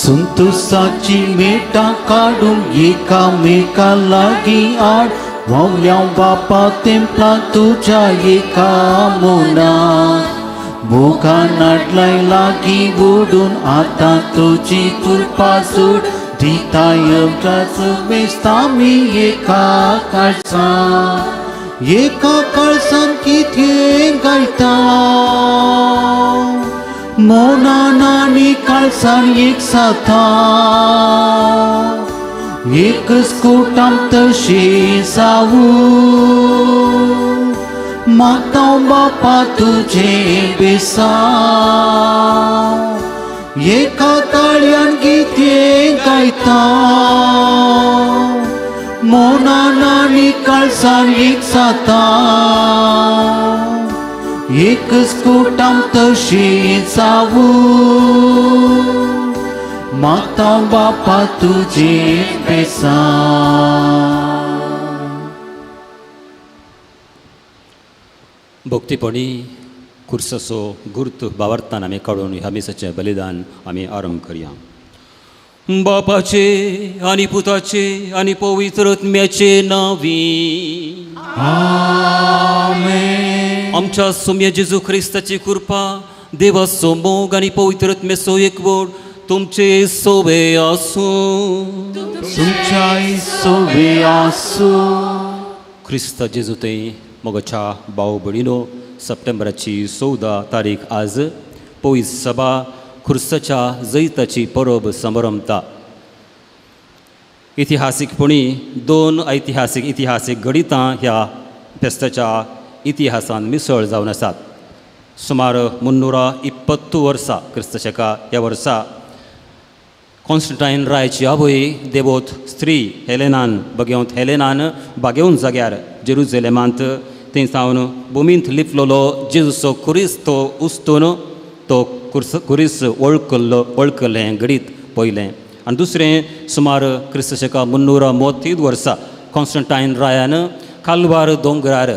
संतोषाची मेटां काडून एकामेका लागीं आड व्हांवल्या बापा तेंपला तुज्या एका मोनान मोगान नाडलाय लागीं ओडून आतां तुजी कृपा सोड दिताय मेस्तामी एका काळसान एका काळसान कितें गायता मोनान आनी काळसान एक जाता एकच कुटाम तशें जावूं मागता बापा तुजें बेसांव एका ताळयान कितें गायता मोनान आनी काळसान एक जाता एकच कुटाम तशें जावूं मागता बापा तुजें बेसांव. भक्तीपणी खुर्साचो गुर्त बावरतान आमी काडून ह्या मिसाचें बलिदान आमी आरंभ करया. बापाचे आनी पुताचे आनी पवित्र आत्म्याचे नांवी आमेन. आमच्या सोम्या जेजू क्रिस्ताची कृपा, देवाचो मोग आनी पवित्र आत्म्याचो एकवट तुमचे सोवे आसूं. तुमच्याय सोवे आसूं. क्रिस्त जेजू थंय मोगाच्या भाव भयणीनो, सप्टेंबराची 14 तारीख आज पयस सभा खुर्साच्या जैताची परब समारंभता. इतिहासीकपणी दोन ऐतिहासीक इतिहासीक घडितां ह्या फेस्ताच्या इतिहासान मिसळ जावन आसात. सुमार 320 वर्सां क्रिस्त शका ह्या वर्सा कॉन्स्टंटायन रायची आवय देवोत स्त्री हेलेनान बगेवंत हेलेनान बागेवन जाग्यार जेरुजलेमांत थंय सावन भुमींत लिपलोलो जेजूचो खुरीस तो उस्तून तो खुरीस वळखल्लें घडीत पयलें. आनी दुसरें सुमार क्रिस्त शका 330 वर्सां कॉन्स्टंटायन रायान कालवार दोंगरार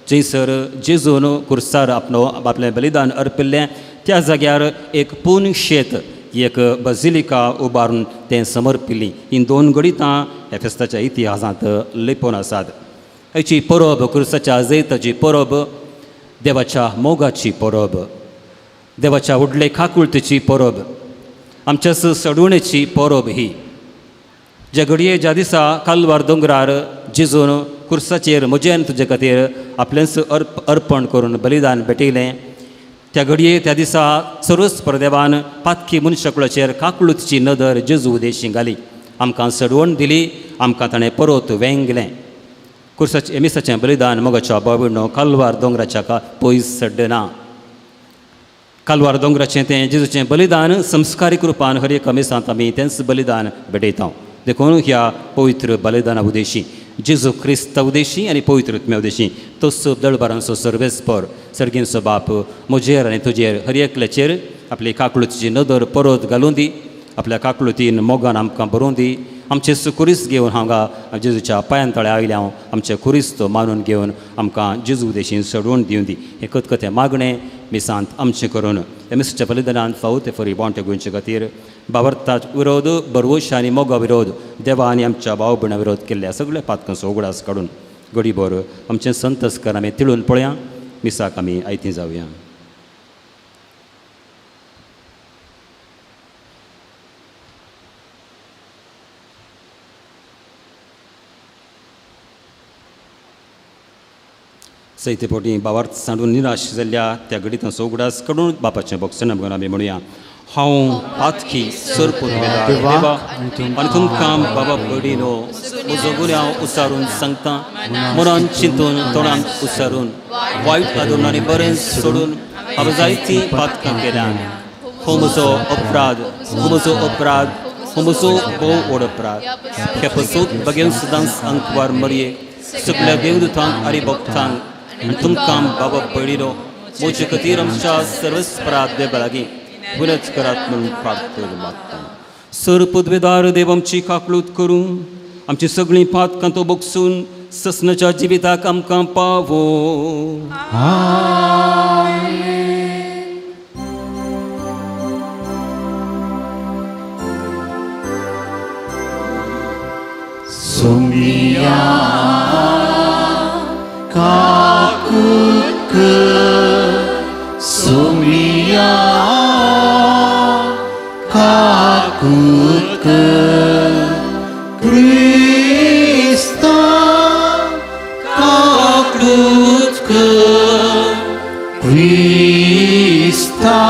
जंयसर जेजून खुर्सार आपलो आपलें बलिदान अर्पिल्लें त्या जाग्यार एक पुनक्षेत एक बजिलिका उबारून तें समर्पिल्ली. हीं दोन घडितां ह्या फेस्ताच्या इतिहासांत लिपोवन आसात. हाची परब खुर्साच्या जैताची परब, देवाच्या मोगाची परब, देवाच्या व्हडले काकुळतेची परब, आमच्या सडवणेची परब ही. ज्या घडये ज्या दिसा कालवार दोंगरार जेजून खुर्साचेर म्हजें आनी तुजे खातीर आपलेंच अर्पण करून बलिदान भेटयलें त्या घडये त्या दिसा सर्वस्पर देवान पातकी मनशाकुळाचेर काकुळतीची नदर जेजू उदेशी घाली, आमकां सडवण दिली, आमकां ताणें परत वेंगलें. खुर्साचें मिसाचें बलिदान मोगाच्या बाबीणो कालवार दोंगराच्या का पयस सड्डना. कालवार दोंगराचें तें जेजूचें बलिदान संस्कारीक रुपान हर एका मिसांत आमी तेंच बलिदान भेटयता. देखून ह्या पवित्र बलिदाना उदेशी जेजू क्रिस्त उदेशी आनी पवित्र आत्म्या उदेशी तोच दळबारांचो सर्वेस्पर सर्गींचो बाप म्हजेर आनी तुजेर हर एकल्याचेर आपली काकुळतीची नदर परत घालून दी, आपल्या काकुळतीन मोगान आमकां बरोवन दी. आमचें खुरीस घेवन हांगा जेजूच्या पांयां तळ्या आयल्या हांव आमचें खुरीस तो मानून घेवन आमकां जेजू उदेशीन सडवून दिवन दी. हें कथकथें मागणें मिसांत आमचें करून ह्या मिसाच्या बलिदानान फावो ते फरी बावटे गोंयचे खातीर बावरता विरोध बरवश आनी मोगा विरोध देवा आनी आमच्या भाव भयणा विरोध केल्ल्या सगळ्या पातकांचो उगडास काडून गडीभर आमचें संतस्कार आमी तिळून पळया. मिसाक आमी आयती जावया. सैते पोटी बावार्थ सांडून निराश जाल्ल्या त्या घडितांचो उगडास काडून बापाचें बोगसण आमी म्हणुया. हांव पातकी सरपुत देवा आनी तुमकां बाबा बडिनो म्हजो गुन्यांव उसारून सांगता, मनान चिंतून तोंडान उसारून वायट आदून आनी बरें सोडून हांवें जायतीं पातकां केल्यान. हो म्हजो अपराध, हो म्हजो अपराध, हो म्हजो भोव व्हड अपराध. ह्या पसून बगेवन सदांच अंकवार मरये सगळ्या देवदूतांक आनी भक्तांक आनी तुमकां बाबा बडिनो म्हजे खातीर आमच्या सर्वस्पराध देवा लागीं गुन्यांव करात म्हणून प्रार्थना मागता. सर पदवेदार देव आमची काकळूत करूं, आमची सगळीं पातकां तो बगसून ससनाच्या जिविताक आमकां पावो. आमेन. क्रिस्ता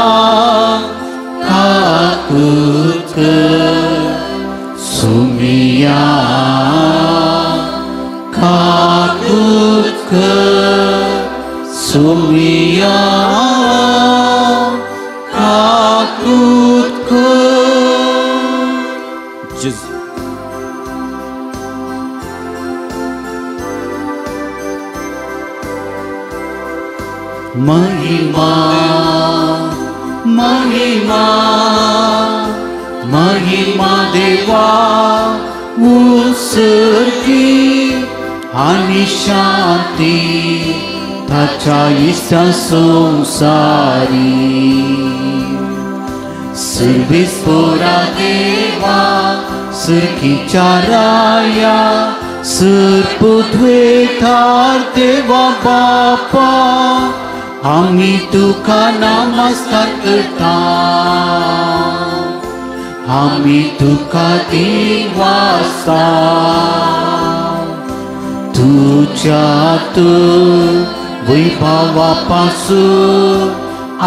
काकूत कर सुमिया काकूत कर सुमिया काकूत कर जेजू महिमा महिमा महिमा देवा उसकी आनी शांती ताच्या इश्टा संवसारी सर्वीस पोरा देवा सुरकीच्या राया सुरपुद्वेतार देवा बापा आमी तुका नमस्कार करता आमी तुका दिवासा तुज्या तूं वैभवा पासून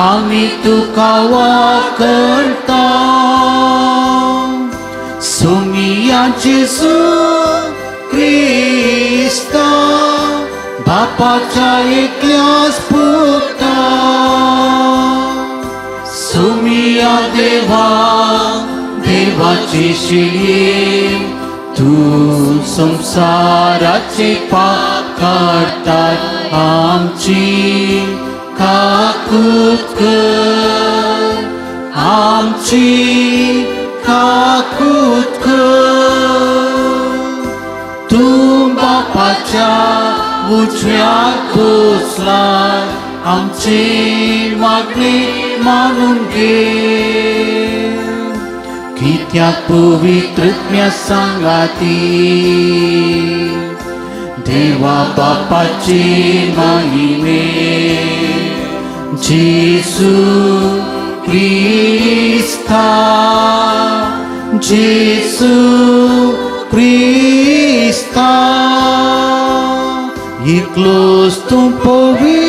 आमी तुका वाकरता सुमिया जेजू क्रिस्ता बापाच्या एकल्याच पुता सुमिया देवा देवाची शिळये तूं संवसाराचे पाप काडटाय आमची काकूत कर आमची काकूत कर तूं बापाच्या उजव्या बसलाय आमची मागणी मानून घे कित्याक पवित्रत्म्या सांगाती देवा बापाची महिमे जेजू क्रिस्ता जेजू क्रिस्ता एकलोच तूं पवी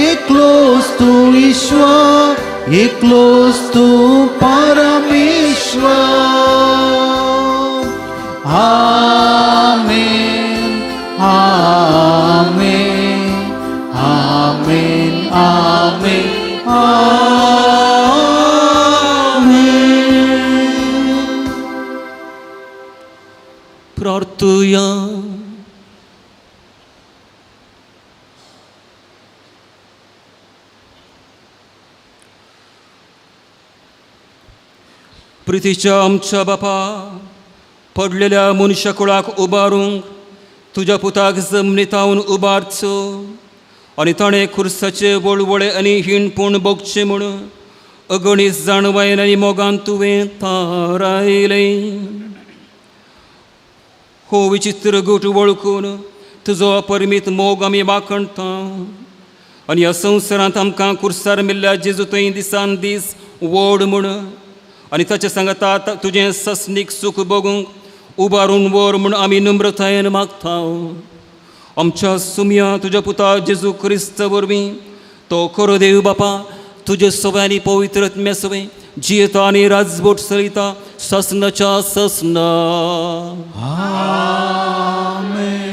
एकलोच तूं ईश्वर एकलोच तूं परमेश्वर. आमेन आमेन आमेन आमेन आमेन. प्रार्थुया. प्रितीच्या आमच्या बापा, पडलेल्या मनशाकुळाक उबारूंक तुज्या पुताक जमनीतावन उबारचो आनी ताणें खुर्साचे वळवळे आनी हीणपूण भोगचें म्हूण अगणीत जाणवायेन आनी मोगान तुवें थारायलें. हो विचित्र गूट वळखून तुजो अपरिमीत मोग आमी वाखणता आनी ह्या संवसारांत आमकां खुर्सार मेल्ल्या जेजू थंय दिसान दीस व्हड म्हूण आनी ताच्या सांगाता तुजें सस्नीक सूख भोगूंक उबारून व्हर म्हूण आमी नम्रतायेन मागता. आमच्या सुमया तुज्या पुता जेजू क्रिस्त वरवीं तो खरो देव बापा तुजे सवय आनी पवित्र आत्म्या सवय जियेता आनी राजबोट चलयता ससनाच्या ससना. आमेन.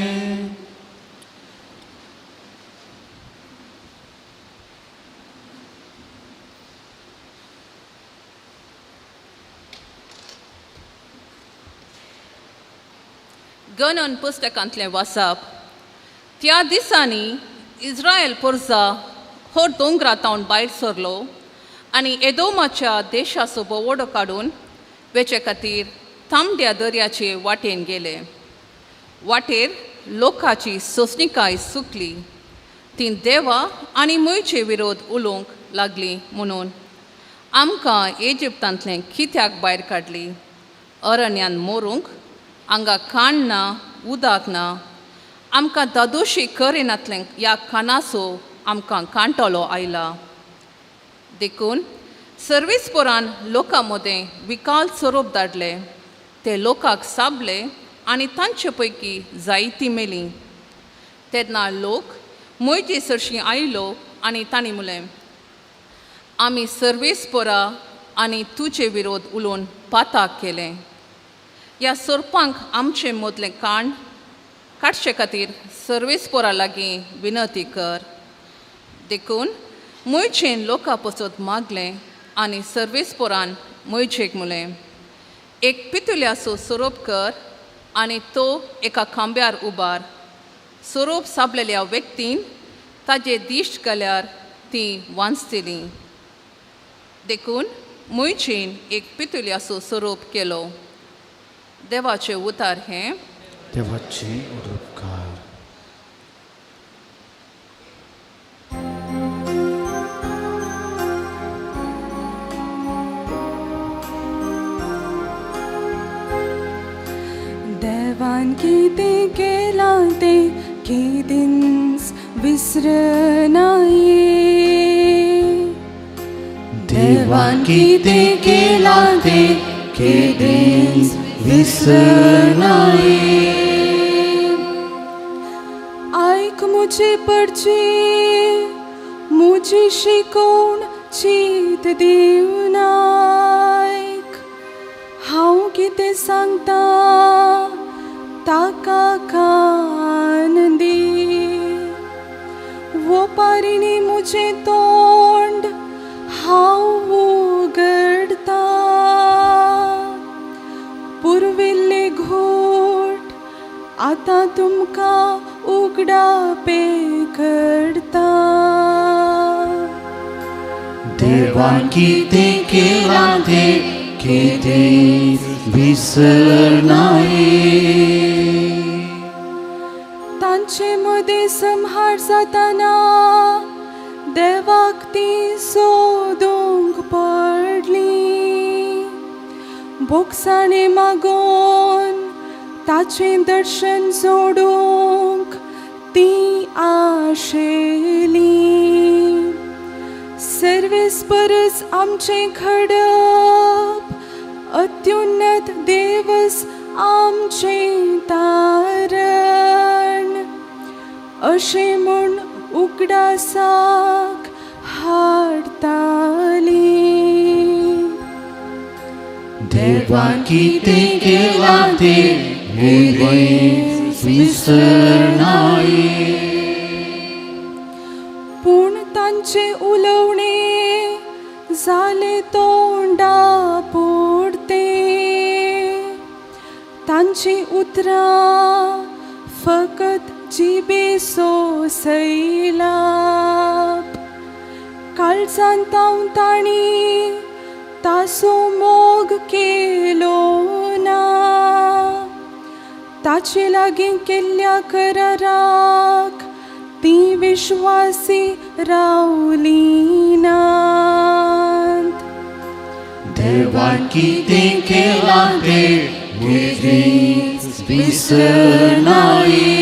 गणन पुस्तकांतलें वाचप. त्या दिसांनी इस्रायल पोरजा हो दोंगरा तावन भायर सरलो आनी एदोमाच्या देशाचो भोंवडो काडून वेचे खातीर तांबड्या दर्याचे वाटेन गेले. वाटेर लोकांची सोंसणीकाय सुकली. तीं देवा आनी मुयचे विरोध उलोवंक लागलीं म्हणून आमकां इजिप्तांतलें कित्याक भायर काडली? अरण्यान मरूंक हांगा खाण ना, उदक ना. आमकां दादोशी करिनातलें ह्या खाणाचो आमकां कांटोलो आयला. देखून सर्वीसपोरान लोकां मदें विकाल सोरोप धाडले. ते लोकांक साबले आनी तांचे पैकी जायतीं मेलीं. तेन्ना लोक मोयजे सरशीं आयलो आनी तांणी म्हणलें, आमी सर्वेस्पोरा आनी तुजे विरोध उलोवन पाताक केलें. ह्या सोरपांक आमचे मदलें काण काडचे खातीर सर्वेस्पोरा लागीं विनंती कर. देखून मोयजेन लोकां पसत मागलें आनी सर्वेस्पोरान मोयजेक म्हणलें, एक पितुल्याचो सोरोप कर आनी तो एका खांब्यार उबार. सोरोप साबलेल्या व्यक्तीन ताजे दिश्ट घाल्यार ती वांचतली. देखून मोयजेन एक पितुल्याचो सोरोप केलो. देवाचें उतार हें. देवाचे उपकार. देवान कितें केलां तें केदींच विसरनाये. देवान कितें केलां तें केदींच विसरनाये. आयक म्हजे परचे म्हजी शिकोवण चीत दिवन आयक. हांव कितें सांगता ताका कान दी. वोपारिणी म्हजें तोंड हांव उगडता. पुर्विल्ले घोट आतां तुमकां उगडापे करता. देवान कितें केलां तें केदींच विसरनाये. तांचे मदें संहार जाताना देवाक ती सोदूंक पडली. भोगसाणे मागोन ताचें दर्शन जोडूंक ती आशेली. सर्वेस्परस आमचें खडप, अत्युन्नत देवस आमचें तारण. अशें म्हूण उगडासाक हाडताली. देवान कितें केलां तें केदींच विसरनाये. पूण तांचें उलोवणें जालें तोंडा पुरतें. तांचीं उतरां फकत जिबे सोसयलाप. काळजांत तावन तांणी ताचो मोग केलो ना. ताचे लागीं केल्ल्या कराराक ती विश्वासी रावली नात. देवान कितें केलां तें केदींच विसरनाये.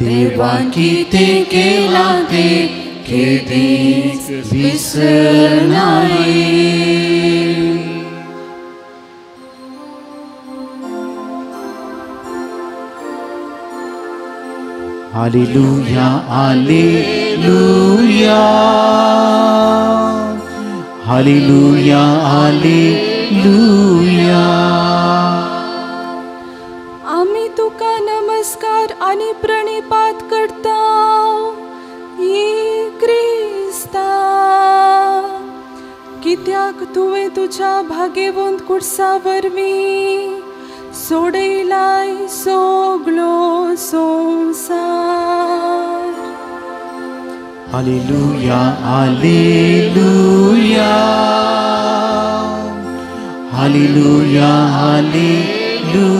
देवान कितें केलां तें केदींच विसरनाये. Hallelujah hallelujah hallelujah hallelujah. आमी तुका नमस्कार आनी प्रणिपात करता ये क्रिस्ता. कित्याक तुवें तुज्या भागेवंत कुर्सा वरवीं सोडयलाय सगळो संवसार. Hallelujah hallelujah hallelujah hallelujah.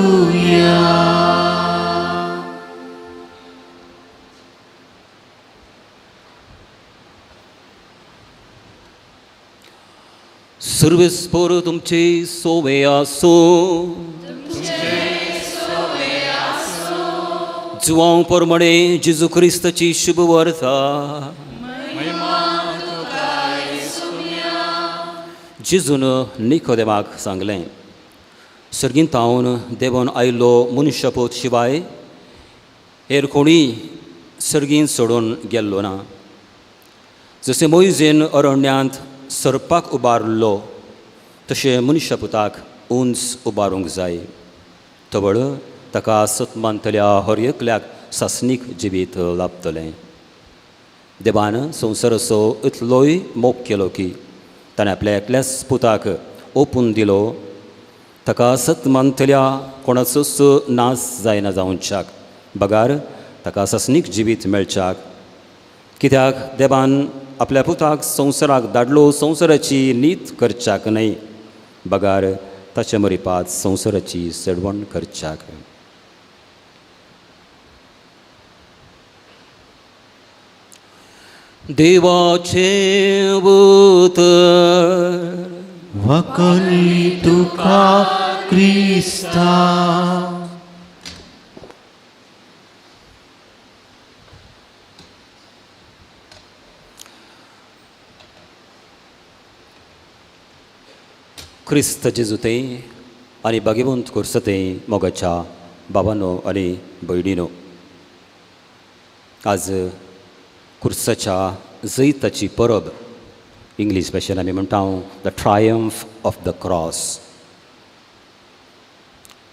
सर्वेस्पोर तुमचे सोवे आसो. जुवांव परमणे जेजू क्रिस्ताची शुभ वर्ता. जेजून निकोदेमाक सांगलें, सर्गींतावन देवन आयलो मनशापूत शिवाय हेर कोणीय सर्गीन सोडून गेल्लो ना. जशें मोयजेन अरण्यांत सरपाक उबारलो तशें मनशापुताक उंच उबारूंक जाय, तवळ ताका सत मानतल्या हर एकल्याक सासणीक जिवीत लाभतलें. देवान संवसाराचो इतलोय मोग केलो की ताणें आपल्या एकल्याच पुताक ओपून दिलो, ताका सत मानतल्या कोणाचोच नाश जायना जावच्याक बगार ताका सासणीक जिवीत मेळच्याक. कित्याक देवान आपल्या पुताक संवसाराक धाडलो संवसाराची नीत करच्याक न्हय, बगार ताचे मरिपात संवसाराची सडवण करच्याक. देवाचें उतर. वकली तुका क्रिस्ता. क्रिस्त जेजू आनी भाग्यवंत कुर्सते मोगाच्या बाबानो आनी भयणीनो, आज कुर्साच्या जैताची परब, इंग्लीश भाशेन आमी म्हणटा the triumph of the cross.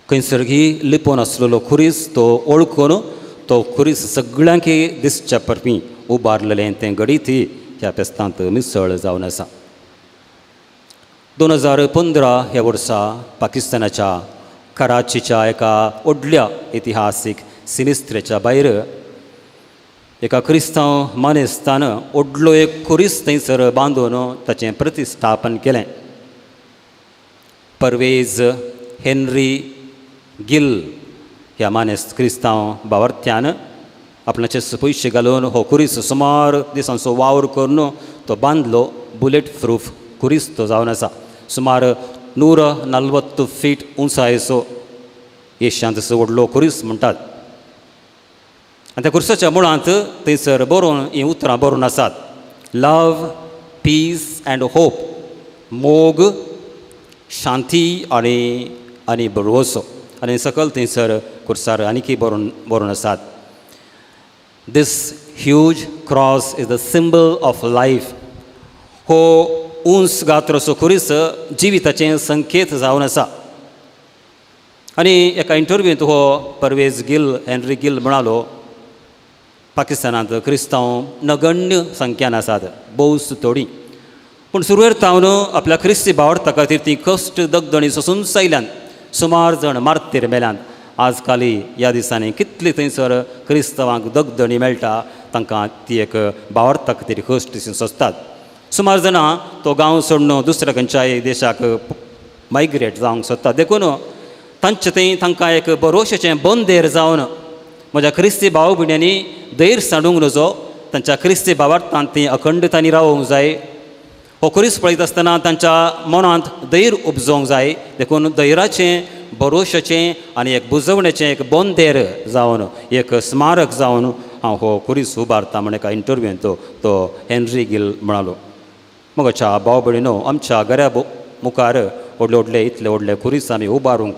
खंयसरगी लिपोवन आसलेलो खुरीस तो ओळखून तो खुरीस सगळ्यांक दिसच्या परपी उबारलेलें तें घडीत ह्या फेस्तांत मिसळ जावन आसा. 2015 ह्या वर्सा पाकिस्तानाच्या कराचीच्या एका व्हडल्या इतिहासीक सिमिस्त्रेच्या भायर एका क्रिस्तांव मानेस्तान व्हडलो एक खुरीस थंयसर बांदून ताचें प्रतिस्थापन केलें. परवेज हेनरी गिल ह्या मानेस्त क्रिस्तांव बावर्त्यान आपणाचे पयशे घालून हो खुरीस सुमार दिसांचो वावर करून तो बांदलो. बुलेट प्रूफ खुरीस तो जावन आसा. सुमार 140 फीट उंचायेचो एशियांत व्हडलो खुरीस म्हणटात. आनी त्या खुर्साच्या मुळांत थंयसर बरोवन हीं उतरां बरोवन आसात, लव, पीस अँड होप, मोग, शांती आनी आनी भरवसो. आनी सकयल थंयसर खुर्सार आनीकय बरोवन बरोवन आसात, this huge cross is the symbol of life. हो उंच गात्राचो खुरीस जिविताचें संकेत जावन आसा. आनी एका इंटरव्यूंत हो परवेज गिल, हेनरी गिल म्हणालो, पाकिस्तानांत क्रिस्तांव नगण्य संख्यान आसात, भोवच थोडी, पूण सुरवेर तावन आपल्या क्रिस्ती भावार्था खातीर ती कश्ट दगदणी सोसून आयल्यान सुमार जण मार्तीर मेल्यान. आज काली ह्या दिसांनी कितले थंयसर क्रिस्तांवांक दगदणी मेळटा, तांकां ती एक भावार्था खातीर कश्ट सोंसतात. सुमार जाणां तो गांव सोडून दुसऱ्या खंयच्याय देशाक मायग्रेट जावंक सोदता. देखून तांचे थंय तांकां एक भरोशेचें बंदेर जावन म्हज्या क्रिस्ती भाव भयण्यांनी धैर्य सांडूंक नजो, तांच्या क्रिस्ती भावार्थान ती अखंडतांनी रावोंक जाय. हो खुरीस पळयत आसतना तांच्या मनांत धैर्य उपजोवंक जाय. देखून धैर्याचें, भरोशाचें आनी एक बुजवणेचें एक बंदेर जावन, एक स्मारक जावन हांव हो खुरीस उबारता म्हण एका इंटरव्यूंत तो हेनरी गिल म्हणालो. मगच्या भाव भयणीनो, आमच्या घरा मुखार व्हडले व्हडले इतले व्हडले खुरीस आमी उबारूंक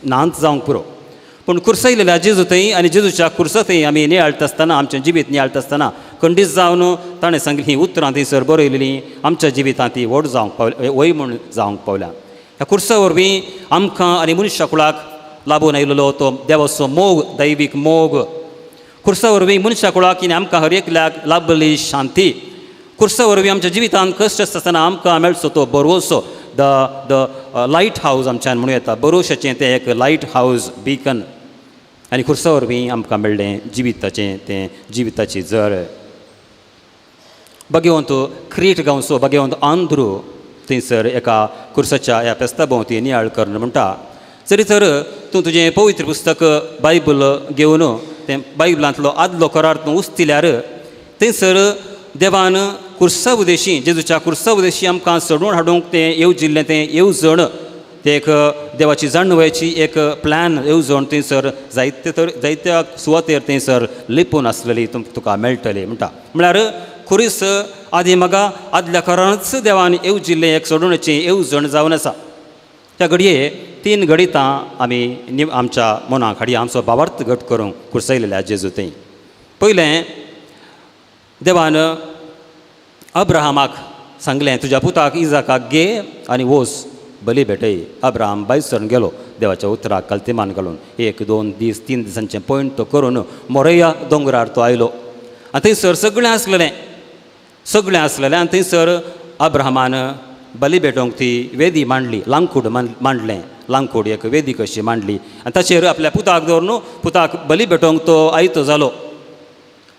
नाच जावंक पुरो, पूण खुर्सयलेल्या जेजू थंय आनी जेजूच्या खुर्सा थंय आमी नियाळटा आसतना, आमचें जिवीत नियाळटा आसतना खंडीत जावन ताणें सांगली हीं उतरां थंयसर बरयलेलीं आमच्या जिवितांत ती व्हड जावंक पावल्या, वय म्हूण जावंक पावल्या. ह्या खुर्सा वरवीं आमकां आनी मनशा कुळाक लाबून आयलेलो तो देवाचो मोग, दैवीक मोग. खुर्सा वरवीं मनशा कुळाक आनी आमकां हर एकल्याक लाभली शांती. खुर्सा वरवीं आमच्या जिवितांत कश्ट आसतना आमकां मेळचो तो भरवसो, the the light house आमच्यान म्हणूं येता, भरोशाचें तें एक लायट हावज बीकन. आनी खुर्सा वरवीं आमकां मेळ्ळें जिविताचें तें जिविताची जर. भाग्यवंत क्रीट गांवचो भाग्यवंत आंद्रू थंयसर एका खुर्साच्या ह्या फेस्ता भोंवती नियाळ करून म्हणटा, जरी तर तूं तुजें पवित्र पुस्तक बायबल घेवन तें बायबलांतलो आदलो करार तूं उस्तिल्यार थंयसर देवान खुर्सा उदेशी, जेजूच्या खुर्सा उदेशी आमकां सोडून हाडूंक तें येवजिल्लें तें येवजण, तें एक देवाची जाणवयची एक प्लॅन येवजण थंयसर जायते तर जायत्या सुवातेर थंयसर लिपून आसलेली तुका मेळटली म्हणटा. म्हळ्यार खुरीस आदी म्हाका आदल्या करानच देवान येवजिल्लें एक सोडवणेचें येवजण जावन आसा. त्या घडये तीन घडितां आमी आमच्या मनाक हाडया, आमचो भावार्थ घट करूंक खुर्सयलेल्या जेजू थंय. पयलें, देवान अब्राहमाक सांगलें, तुज्या पुताक इजाकाक घे आनी वोस बली भेटय. अब्राहम भायर सरून गेलो देवाच्या उतराक कल्तिमान घालून. 1 2 दीस 3 दिसांचें पयण तो करून मोरया दोंगरार तो आयलो आनी थंयसर सगळें आसलेलें, सगळें आसलेलें. आनी थंयसर अब्राहमान बली भेटोवंक ती वेदी मांडली, लांकूड मांडलें, लांकूड एक वेदी कशी मांडली आनी ताचेर आपल्या पुताक दवरून पुताक बली भेटोवंक तो आयतो जालो.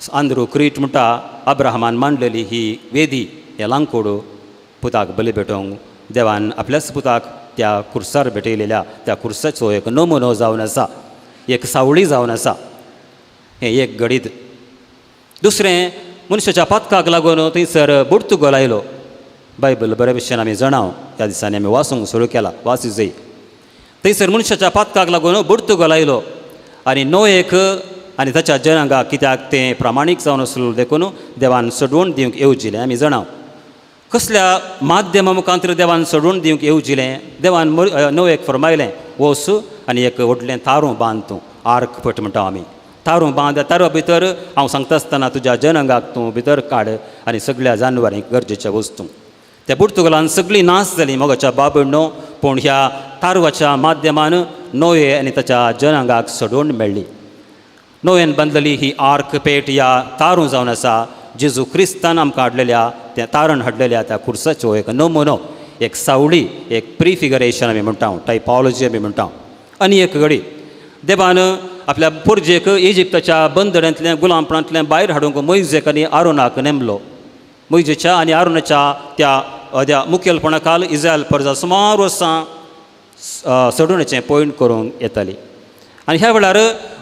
आंद्रू क्रीट म्हणटा, अब्राहमान मांडलेली ही वेदी, हें लांकूड पुताक बली भेटोवंक देवान आपल्याच पुताक त्या कुर्सार भेटयलेल्या त्या कुर्साचो एक नमुनो जावन आसा, एक सावळी जावन आसा. हें एक घडीत. दुसरें, मनशाच्या पातकाक लागून थंयसर बुडतुगोल आयलो. बायबल बरे भशेन आमी जाणाव, ह्या दिसांनी आमी वाचूंक सुरू केला, वाचूं. थंयसर मनशाच्या पातकाक लागून बुडतुगोल आयलो आनी नोयेक आनी ताच्या जनांगाक, कित्याक तें प्रामाणीक जावन आसलो देखून देवान सोडवण दिवंक येवजिलें. आमी जाणाव कसल्या माध्यमा मुखांतर देवान सोडून दिवंक येवजिलें. देवान नोयेक फरमायलें, वोस आनी एक व्हडलें तारूं बांद तूं, आर्क पट म्हणटा आमी, तारूं बांद, तारवा भितर हांव सांगता आसतना तुज्या जनंगाक तूं भितर काड आनी सगळ्या जानवरांक गरजेच्या वस्तू. त्या पुर्तुगालान सगळीं नाश जालीं मोगाच्या बाबडनो, पूण ह्या तारवाच्या माध्यमान नोये आनी ताच्या जनांगाक सोडून मेळ्ळी. नोयेन बांदलेली ही आर्क पेट ह्या तारूं जावन आसा जेजू क्रिस्तान आमकां हाडलेल्या त्या तारण हाडलेल्या त्या कुर्साचो एक नमुनो, एक सावळी, एक प्रिफिगरेशन आमी म्हणटा, टायपॉलॉजी आमी म्हणटा. आनी एक घडी देवान आपल्या पुर्जेक इजिप्ताच्या बंदड्यांतल्यान गुलामपणांतल्यान भायर हाडूंक मोयजेक आनी आरोनाक नेमलो. मोयजेच्या आनी आरोनाच्या त्या त्या मुखेलपणा खाल इज्रायल परजा सुमार वर्सां सोडवणेचें पयण करूंक येताली. आनी ह्या वेळार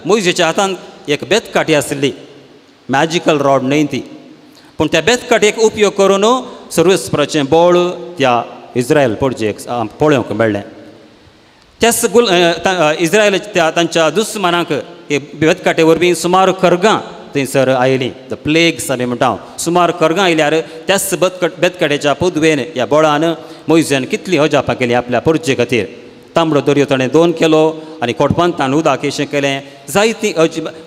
मोयजेच्या हातांत एक बेतकाठी आशिल्ली, मॅजिकल रॉड न्हय ती, पूण त्या बेतकाठयेक उपयोग करून सर्वेस्पराचें बळ त्या इज्रायल परजेक पळोवंक मेळ्ळें. त्याच गुल इज्रायल त्या तांच्या दुस्मानांक हे बेतकाठे वरवीं सुमार खरगां थंयसर आयलीं, the plagues आमी म्हणटा, सुमार खरगां आयल्यार त्याच बेतकाठेच्या पदवेन ह्या बळान मोयजेन कितली अजापां केली आपल्या परजे खातीर. तांबडो दर्यो ताणें दोन केलो आनी कोटपांतान उदक अशें केलें. जायतीं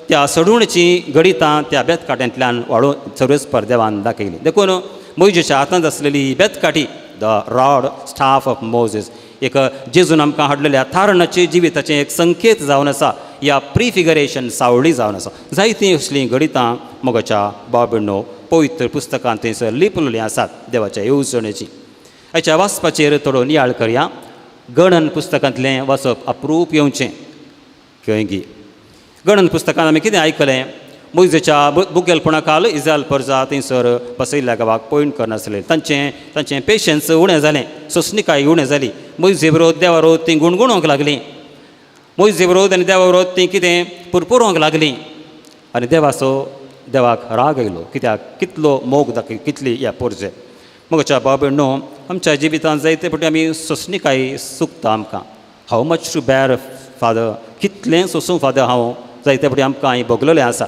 त्या सडवणेचीं गणितां त्या बेतकाट्यांतल्यान वाडोवन सर्वेस्पर देवान दाखयली. देखून मोयजेच्या हातांत आसलेली बेतकाठी, the rod staff of Moses, एक जेजून आमकां हाडलेल्या थारणाचे जिविताचें एक संकेत जावन आसा, ह्या प्रिफिगरेशन सावळी जावन आसा. जायतीं असलीं गणितां मोगाच्या बाबडनो पवित्र पुस्तकांत थंयसर लिपलेलीं आसात देवाच्या येवजणेची. हाच्या वाचपाचेर थोडो नियाळ करया. गणन पुस्तकांतलें वाचप अप्रूप येवचें खंयगी. गणन पुस्तकांत आमी कितें आयकलें? मोयजेच्या मुखेलपणा खाल इज्रायल परजा थंयसर बसयल्ल्या गांवाक पयण करनासले. तांचें तांचें पेशन्स उणें जालें, सोंसणिकाय उणें जाली. मोयजे विरोध देवा विरोध तीं गुणगुणोंक लागलीं, मोयजे विरोध आनी देवा विरोध तीं कितें पुरपुरोंक लागलीं. आनी देवाचो देवाक राग आयलो, कित्याक कितलो मोग दाखय कितली ह्या पोरजे. मोगाच्या बाबडनो, आमच्या जिवितांत जायते फावटी आमी सोंसणिकाय चुकता आमकां. How much to bear father, कितलें सोंसूं फादर हांव, जायते फावटी आमकां हें भोगलेलें आसा.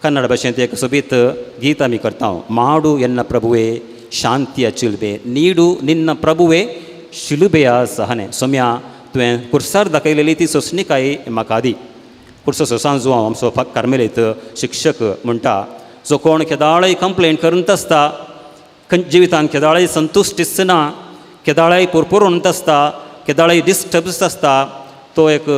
कन्नड भाशेंत एक सोबीत गीत आमी करता, माडू एन्न प्रभुवे शांतिया चिलबे, नीडू निन्न प्रभुवे शिलुबेया सहने. सोम्या तुवें कुर्सार दाखयलेली ती सोंसणिकाय म्हाका दी. कुर्सो सांजू आमचो कार्मेलीत शिक्षक म्हणटा, जो कोण केदाळय कंप्लेन करूंत आसता, जिवितांत केदाळय संतुश्ट ना, केदाळय पुरपुरोंत आसता, केदाळय डिस्टर्ब्स आसता, तो एक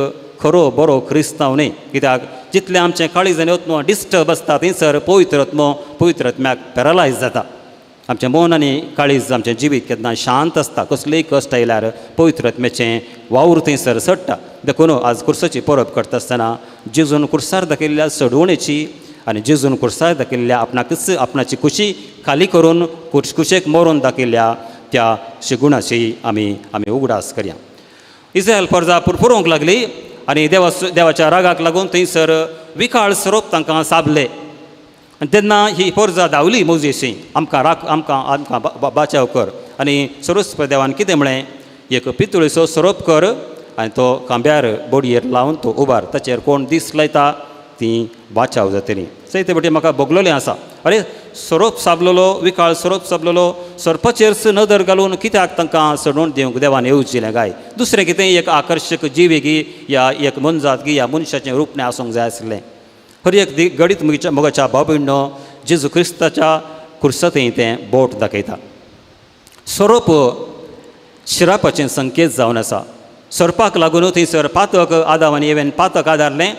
खरो बरो क्रिस्तांव न्हय. कित्याक जितलें आमचें काळीज आनी आत्मो डिस्टर्ब आसता थंयसर पवित्र आत्मो पवित्र आत्म्याक पॅरलायज जाता. आमचें मन आनी काळीज आमचें जिवीत केन्ना शांत आसता, कसलेय कश्ट आयल्यार पवित्र आत्म्याचें वावर थंयसर चडटा. देखून आज कुर्साची परब करता आसतना जेजून कुर्सार दाखयल्ल्या सडवणेची आनी जेजून कुर्सार दाखयल्ल्या आपणाकच आपणाची खुशी खाली करून कुशेक मरून दाखयल्ल्या त्या शिगुणाची आमी आमी उगडास करया. इज्रायल परजा पुरपुरोंक लागली आनी देवाच्या रागाक लागून थंयसर विकाळ सोरोप तांकां साबले. आनी तेन्ना ही पोरजा धांवली मोजेशी, आमकां राख, आमकां आमकां बाचाव कर. आनी सर्वस्पर देवान कितें म्हळें, एक पितुळेचो सोरोप कर आनी तो खांब्यार बोडयेर लावन तो उबार, ताचेर कोण दीस लायता ती बाचाव जातली. जायते फावटी म्हाका भोगलेलें आसा, अरे सोरोप साबलेलो, विकाळ सोरोप साबलेलो, सोरपाचेर नदर घालून कित्याक तांकां सोडून दिवंक देवान येवजिलें काय? दुसरें कितें एक आकर्शक जीव गी या एक मनजात गी या मनशाचें रूपणें आसूंक जाय आसलें. हर एक घडीत मोगाच्या भाव भयणो जेजू क्रिस्ताच्या कुर्साथंय तें बोट दाखयता. सोरोप शिरापाचें संकेत जावन आसा. सोरपाक लागून थंयसर पातक आदाव आनी एवेन पातक आदारलें,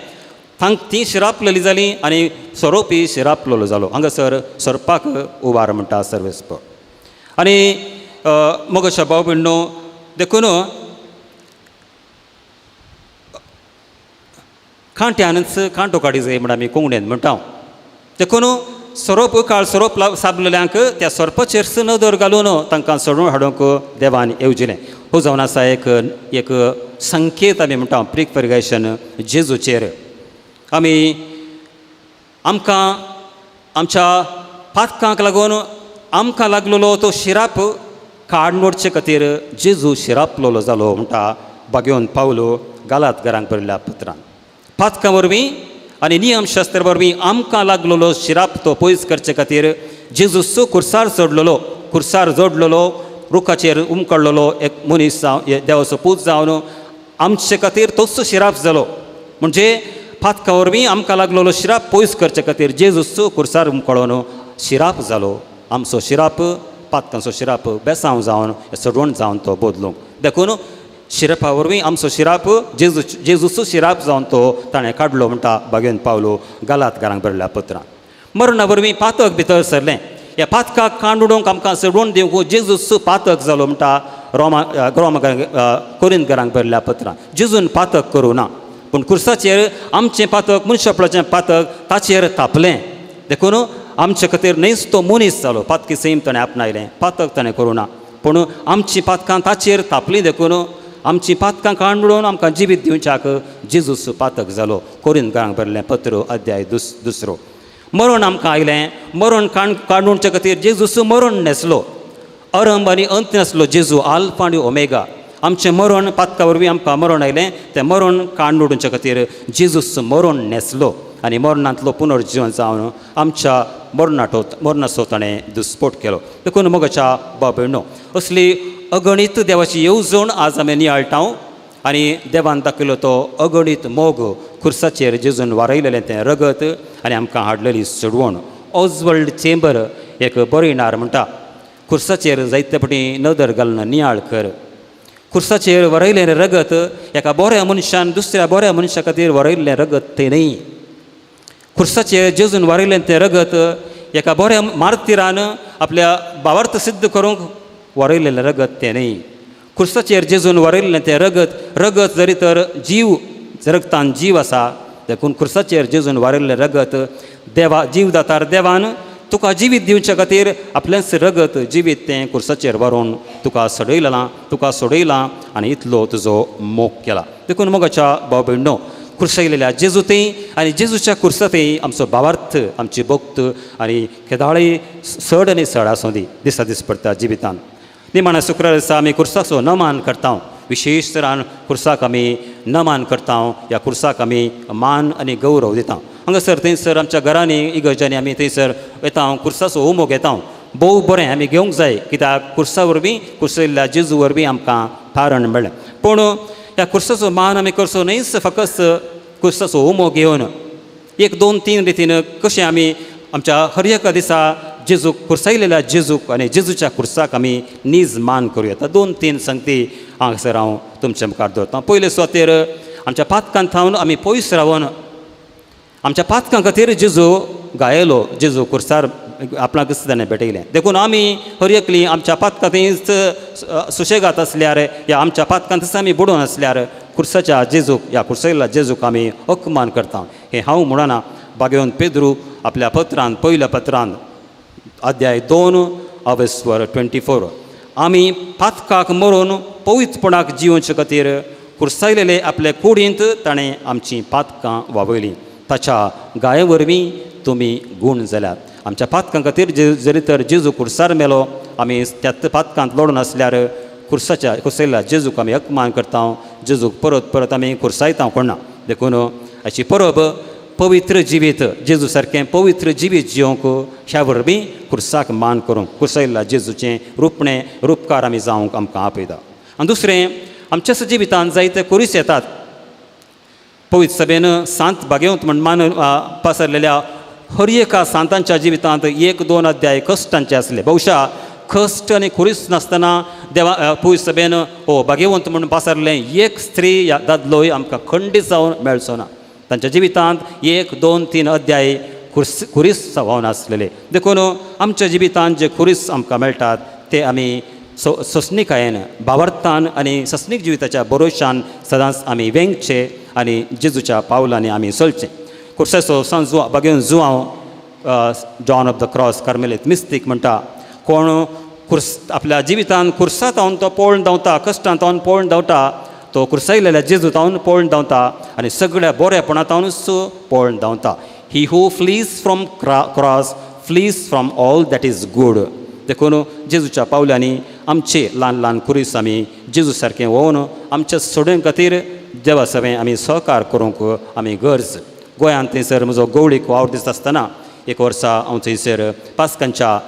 तांक ती शिरापलेली जाली आनी सोरोपी शिरापलेलो जालो. हांगासर सोरपाक उबार म्हणटा सर्वेस्पर. आनी मोगाच्या भाव भयणो देखून कांट्यानच कांटो काडी जाय म्हण आमी कोंकणींत म्हणटा. देखून सोरोप काळ सोरोप साबलेल्यांक त्या सोरपाचेर नदर घालून तांकां सोडून हाडूंक देवान येवजिलें. हो जावन आसा एक एक संकेत आमी म्हणटा प्रिफिगरेशन जेजूचेर. आमी आमकां आमच्या पातकांक लागून आमकां लागलेलो तो शिराप काडून वडचे खातीर जेजू शिरापलेलो जालो म्हणटा बागेवन पावलो गालात घरांक बरयल्ल्या पत्रान. पातकां वरवीं आनी नियमशास्त्र वरवीं आमकां लागलेलो शिराप तो पयस करचे खातीर जेजूस कुर्सार चडलेलो, कुर्सार जोडलेलो, रुखाचेर उमकळलेलो एक मनीस जावन देवाचो पूत जावन आमचे खातीर तोच शिराप जालो. म्हणजे पातकां वरवीं आमकां लागलेलो शिराप पयस करचे खातीर जेजूस कुर्सार उमकळोन शिराप जालो. आमचो शिराप पातकांचो शिराप बेसांव जावन सडवण जावन तो बदलूंक. देखून शिरापा वरवीं आमचो शिराप जेजू जेजूचो शिराप जावन तो ताणें काडलो म्हणटा बागेवन पावलो गालात घरांक बरयल्या पत्रां. मरणा वरवीं पातक भितर सरलें. ह्या पातकाक कांड उडोवंक आमकां सोडून दिवंक जेजूस पातक जालो म्हणटा रोमा रोमा कोरिंत घरांक बरयल्या पत्रां. जेजून पातक करूं ना, पूण कुर्साचेर आमचें पातक मनशापणाचें पातक ताचेर तापलें. देखून आमचे खातीर न्हयच तो मनीस जालो. पातकी सैम ताणें आपणायलें, पातक ताणें करूं ना, पूण आमचीं पातकां ताचेर तापलीं. देखून आमचीं पातकां काडून उडोवन आमकां जिवीत दिवच्याक जेजूस पातक जालो. कोरिंत घरांक बरयलें पत्र अध्याय दुसरो. मरण आमकां आयलें, मरण काडून उडचे खातीर जेजूस मरण न्हेसलो. अरंब आनी अंत नासलो जेजू, आल्फा आनी ओमेगा. आमचें मरण पातका वरवीं आमकां मरण आयलें, तें मरण काडून उडोवचे खातीर जेजूस मरण न्हेसलो आनी मरणांतलो पुनर्जिवन जावन आमच्या मरणाटो मरणाचो ताणें दुस्पोट केलो. देखून मोगाच्या भाव भयणो असली अगणीत देवाची येवजण आज आमी नियाळटा आनी देवान दाखयलो तो अगणीत मोग, खुर्साचेर जेजून वारयलेलें तें रगत आनी आमकां हाडलेली सोडवण. ऑजवर्ल्ड चेंबर एक बरयणार म्हणटा, खुर्साचेर जायते फावटी नदर घालून नियाळ कर. खुर्साचेर वरयलें रगत एका बऱ्या मनशान दुसऱ्या बऱ्या मनशा खातीर वरयल्लें रगत तें न्हय. खुर्साचेर जेजून वरयलें तें रगत एका बऱ्या मार्तिरान आपल्या भावार्थ सिद्ध करूंक वरयलेलें रगत तें न्हय. खुर्साचेर जेजून वरयल्लें तें रगत, रगत जरी तर जीव रगतान जीव आसा, देखून खुर्साचेर जेजून वरयल्लें रगत देवा जीवदातार देवान तुका जिवीत दिवचे खातीर आपलेंच रगत जिवीत तें खुर्साचेर व्हरून तुका सडयलां, तुका सोडयलां आनी इतलो तुजो मोग केला. देखून मोगाच्या भाव भयणो खुर्सायलेल्या जेजू थंय आनी जेजूच्या खुर्सा थंय आमचो भावार्थ, आमची भक्त आनी केदाळी सड आनी सड आसूं दी दिसा दीस पडटा जिवितान. निमाण्या शुक्रार दिसा आमी खुर्साचो नमान करता. विशेश तरान खुर्साक आमी नमान करता. ह्या खुर्साक आमी मान आनी गौरव दिता. हांगासर थंयसर आमच्या घरांनी इगर्जांनी आमी थंयसर येता, खुर्साचो होमो घेता. भोव बरें आमी घेवंक जाय, कित्याक खुर्सा वरवीं खुर्सयल्ल्या जेजू वरवीं आमकां तारण मेळ्ळें. पूण ह्या खुर्साचो मान आमी करचो न्हयच फकत खुर्साचो होमो घेवन एक दोन तीन रितीन कशें आमी आमच्या हर एका दिसा जेजूक खुर्सायलेल्या जेजूक आनी जेजूच्या खुर्साक आमी नीज मान करूं येता. दोन तीन संगती हांगासर हांव तुमच्या मुखार दवरतां. पयले सुवातेर आमच्या पातकां थावन आमी पयस रावन आमच्या पातकां खातीर जेजू गायलो, जेजू खुर्सार आपणाक ताणें भेटयलें. देखून आमी हर एकली आमच्या पातकां थंयच सुशेगात आसल्यार या आमच्या पातकांतच आमी बुडोवन आसल्यार खुर्साच्या जेजूक ह्या खुर्सयल्ल्या जेजूक आमी अपमान करता. हें हांव म्हणना, बागेवन पेद्रू आपल्या पत्रान पयल्या पत्रान अध्याय 2 अवेस्वर 24 आमी पातकाक मरून पवित्रपणाक जिवचे खातीर खुर्सायलेले आपले कुडींत ताणें आमचीं पातकां वावयलीं. ताच्या गाये वरवीं तुमी गूण जाल्यात. आमच्या पातकां खातीर जरी तर जेजू खुर्सार मेलो, आमी त्या पातकांत लडून आसल्यार खुर्साच्या खुर्सयल्ल्या जेजूक आमी अपमान करता. जेजूक परत परत आमी खुर्सायता कोणा. देखून हाची परब पवित्र जिवीत जेजू सारकें पवित्र जिवीत जिवंक ह्या वरवीं खुर्साक मान करूंक खुर्सयल्ल्या जेजूचें रुपणें रुपकार आमी जावंक आमकां आपयता. आनी दुसरें, आमच्याच जिवितांत जायते खुरीस येतात. पवित्र सभेन सांत भागेवंत म्हण मान पसरलेल्या हर एका सांतांच्या जिवितांत एक दोन अध्याय कश्टांचे आसले. बहुशा कश्ट आनी खुरीस नासतना देवा पवित्र सभेन हो भागेवंत म्हूण पसरलें एक स्त्री या दादलोय आमकां खंडीत जावन मेळचो ना. तांच्या जिवितांत 1, 2, 3 अध्याय खुरीस जावन आसलेले. देखून आमच्या जिवितांत जे खुरीस आमकां मेळटात ते आमी सोंसणिकायेन, भावार्थान आनी सस्नीक जिविताच्या भरोशान सदांच आमी वेंगचे आनी जेजूच्या पावलांनी आमी चलचें. खुर्साचो सांत जुआंव भागेवन जुआंव जॉन ऑफ the cross कार्मेलीत मिस्तीक म्हणटा, कोण खुर्स आपल्या जिवितान खुर्सा तावन तो पळून धांवता, कश्टान तावन पळून धांवता, तो खुर्सायलेल्या जेजू तावन पळून धांवता आनी सगळ्या बरेपणा तावनूच पळून धांवता. He who flees from cross flees from all that is good. देखून जेजूच्या पावलांनी आमचे ल्हान ल्हान खुरीस आमी जेजू सारकें वोवन आमच्या सोडूं खातीर देवा सवें आमी सहकार करूंक आमी गरज. गोंयांत थंयसर म्हजो गवळीक वावर दिसता आसतना एक वर्सा हांव थंयसर पास्कांच्या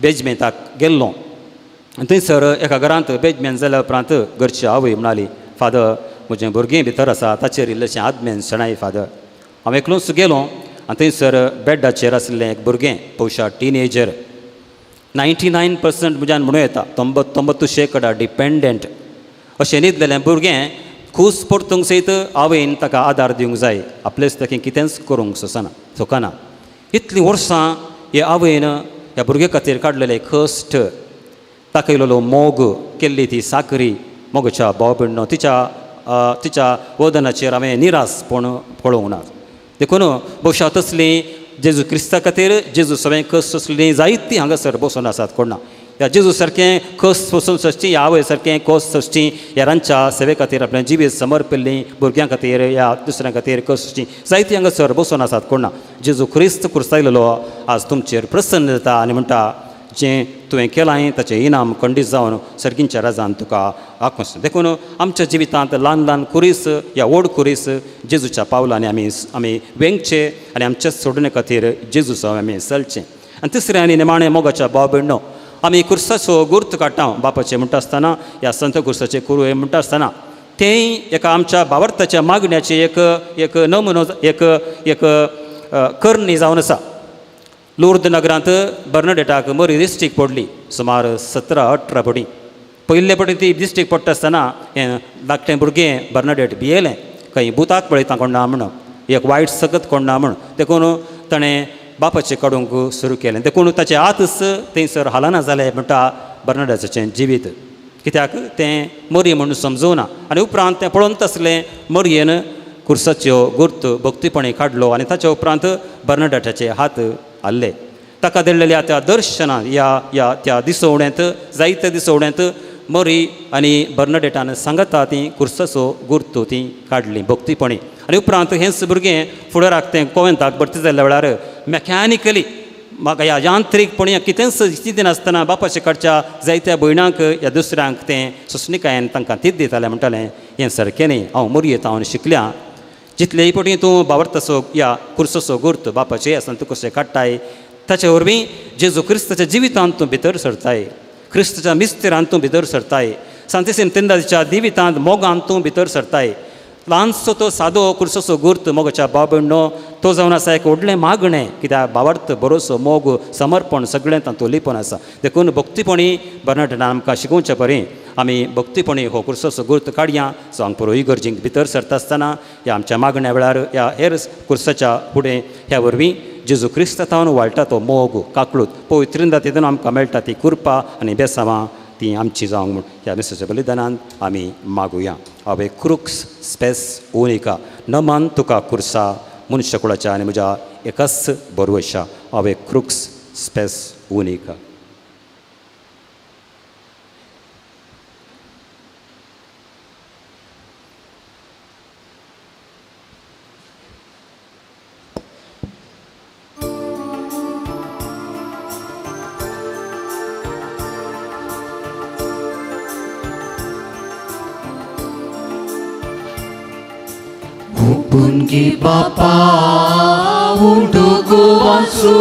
बेजमेंताक गेल्लो आनी थंयसर एका घरांत बेजमेंत जाल्या उपरांत घरची आवय म्हणाली, फादर म्हजें भुरगें भितर आसा ताचेर इल्लेशें आदमेन शेणाय फादर. हांव एकलोच गेलो आनी थंयसर बेडाचेर आशिल्लें एक भुरगें, बहुशा टिनेजर, 99% म्हज्यान म्हणूं येता 99% डिपेंडंट अशें न्हिदलेलें भुरगें खूस परतूंक सयत आवयन ताका आदार दिवंक जाय, आपलेच ताका कितेंच करूंक सोंसना सोकना. इतलीं वर्सां हे आवयन ह्या भुरग्या खातीर काडलेले कश्ट, दाखयलेलो मोग, केल्ली ती साकरी मोगाच्या भाव भयणो तिच्या तिच्या वदनाचेर हांवें निराशपण पळोवंक ना. देखून बहुशा तसलीं जेजू क्रिस्ता खातीर जेजू सगळें कश्ट सोंसलीं जायतीं हांगासर बसून आसात कोण ना. ह्या जेजू सारकें कश्ट सोंसून सोंसची, ह्या आवय सारकें कश्ट सोंसची, ह्या रांच्या सेवे खातीर आपलें जिवीत समर्पिल्लीं भुरग्यां खातीर ह्या दुसऱ्यां खातीर कश्ट सोंसची जायतीं हांगासर बसून आसात कोण ना. जेजू क्रिस्त खुर्सायलेलो आज तुमचेर प्रसन्न जाता आनी म्हणटा, जें तुवें केलां ताचें इनाम खंडीत जावन सर्गींच्या राजान तुका आकूस. देखून आमच्या जिवितांत ल्हान ल्हान खुरीस या व्हड खुरीस जेजूच्या पावलांनी आमी आमी वेंगचे आनी आमच्या सोडणे खातीर जेजूचो आमी चलचें. आनी तिसरें आनी निमाणें मोगाच्या भाव भयणो आमी खुर्साचो गुर्त काडटा बापाचें म्हणटा आसतना ह्या संत खुर्साचे कुरू म्हणटा आसतना तेंय एका आमच्या भावार्थाच्या मागण्याचें एक एक नमुनो एक एक करणी जावन आसा. लुर्द नगरांत बर्नडेटाक बरी दिश्टीक पडली सुमार 17-18 पटी. पयले पटी ती दिश्टीक पडटा आसतना हें धाकटें भुरगें बर्नडेट भियेलें, खंय भुताक पळयता कोण ना म्हण, एक वायट सकत कोण ना म्हण. देखून ताणें बापाचें काडूंक सुरू केलें. देखून ताचें आतच थंयसर हालना जालें म्हणटा बर्नडेटाचें जिवीत, कित्याक तें मरी म्हूण समजूना. आनी उपरांत तें पळोवन आसलें मरयेन खुर्साच्यो गुर्त भक्तीपणी काडलो आनी ताच्या उपरांत बर्नडेटाचे हात हाल्ले. ताका दिल्लेल्या त्या दर्शनान ह्या ह्या त्या दिसवण्यांत जायत्या दिसवण्यांत मरी आनी बर्नडेटान सांगता ती खुर्साचो गुर्त ती काडली भक्तीपणी. आनी उपरांत हेंच भुरगें फुडाराक तें कोवेंताक भरती जाल्ल्या वेळार मॅकॅनिकली म्हाका ह्या यांत्रीकपणी कितेंच चिंतिनासतना बापाचे कडच्या जायत्या भयणांक ह्या दुसऱ्यांक तें सोंसणिकायेन तांकां तीच दितालें, म्हणटालें हें सारकें न्ही, हांव मोरयेत हांव शिकल्या, जितलेय पटी तूं बावडतासो ह्या खुर्साचो गुर्त बापाचे आसा तूं कशें काडटाय ताचे वरवीं जेजू क्रिस्ताच्या जिवितांत तूं भितर सरताय, क्रिस्ताच्या मिस्तेरांत तूं भितर सरताय, सांतिसीम तेंदाच्या जिवितांत मोगांत तूं भितर सरताय. ल्हानसो तो सादो खुर्साचो गुर्त मोगाच्या भाव भयणो तो जावन आसा एक व्हडलें मागणें, कित्याक भावार्थ भरोसो मोग समर्पण सगळें तातूंत लिपून आसा. देखून भक्तीपणी बर्नाडेटान आमकां शिकोवचे परी आमी भक्तीपणी हो खुर्साचो गुर्त काडया, जावंक पुरो इगर्जींक भितर सरता आसतना ह्या आमच्या मागण्या वेळार ह्या हेर खुर्साच्या फुडें ह्या वरवीं जेजू क्रिस्ता थावन वाळटा तो मोग काकळूत पवित्र तितून आमकां मेळटा ती कृपा आनी बेसांवां ती आमची जावंक म्हूण ह्या मिसाच्या बलिदानान आमी मागुया. आवे क्रुक्स स्पेस उनिका नमन तुका खुर्सा मनुष्यकुळाच्या आनी म्हज्या एकाच बरवशा. आवे क्रुक्स स्पेस उनिका. पुनगी बापा उडुगुवासु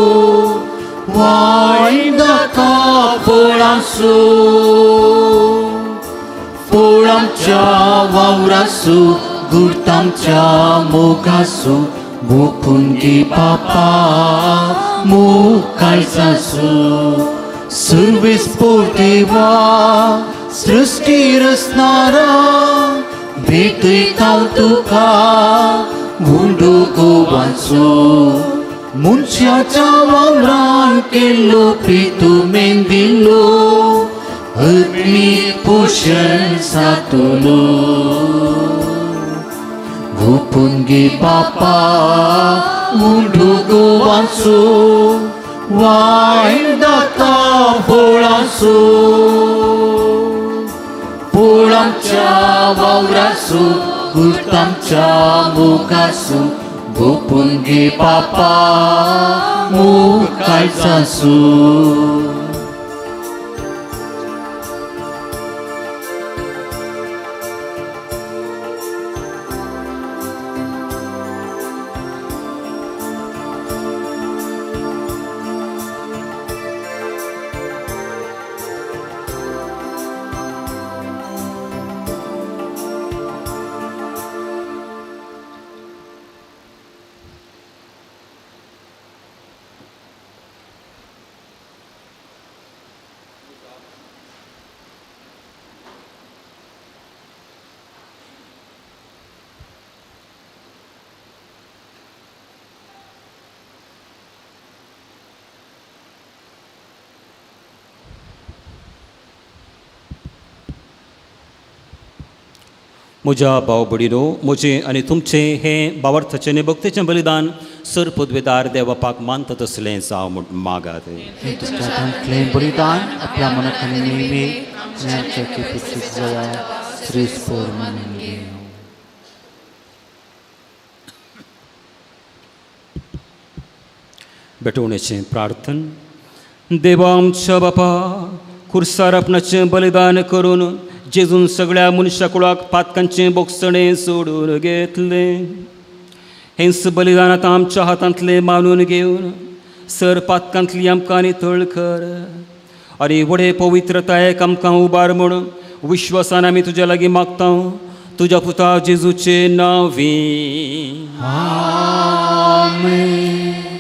वायदका पोळासु पोळाच्या वावरासु गुर्तामच्या मोगासू भोपून घे बापा मोग काळजासू सुरवेस पोर देवा सृष्टी रचणारा भेटयता तुका गुंडो गोवाचो मनशाच्या वावरान केल्लो प्रितू मेंदिल्लो आत्मीक पोशण जातलो गोपून घे बापा उंडो गोवाचो वायन दाता फळांचो पोळांच्या वावरासू गुर्तामच्या मोगासू गोपून घे बापा मोग काळजासू. म्हज्या भाव भयणीनो, म्हजें आनी तुमचें हें भावार्थाचें आनी भक्तीचें बलिदान सर पदवेदार देवबापाक मानता तसलें जावं म्हूण मागात. हें तुमच्या हातांतलें बलिदान आपल्या मनाक आनी नेहमी आनी आमच्या कृपेची जया श्रीस्पोर मानून घेवं. भेटवणेचें प्रार्थन. देवा आमच्या बापा, खुर्सार आपणाचें बलिदान करून जेजून सगळ्या मनशा कुळाक पातकांचें बोगसणें सोडून घेतलें. हेंच बलिदान आतां आमच्या हातांतलें मानून घेवन सर पातकांतली आमकां नितळ कर आनी व्हडे पवित्रतायेक आमकां उबार म्हणून विश्वासान आमी तुज्या लागीं मागता, तुज्या पुता जेजूचे नांवी. आमेन.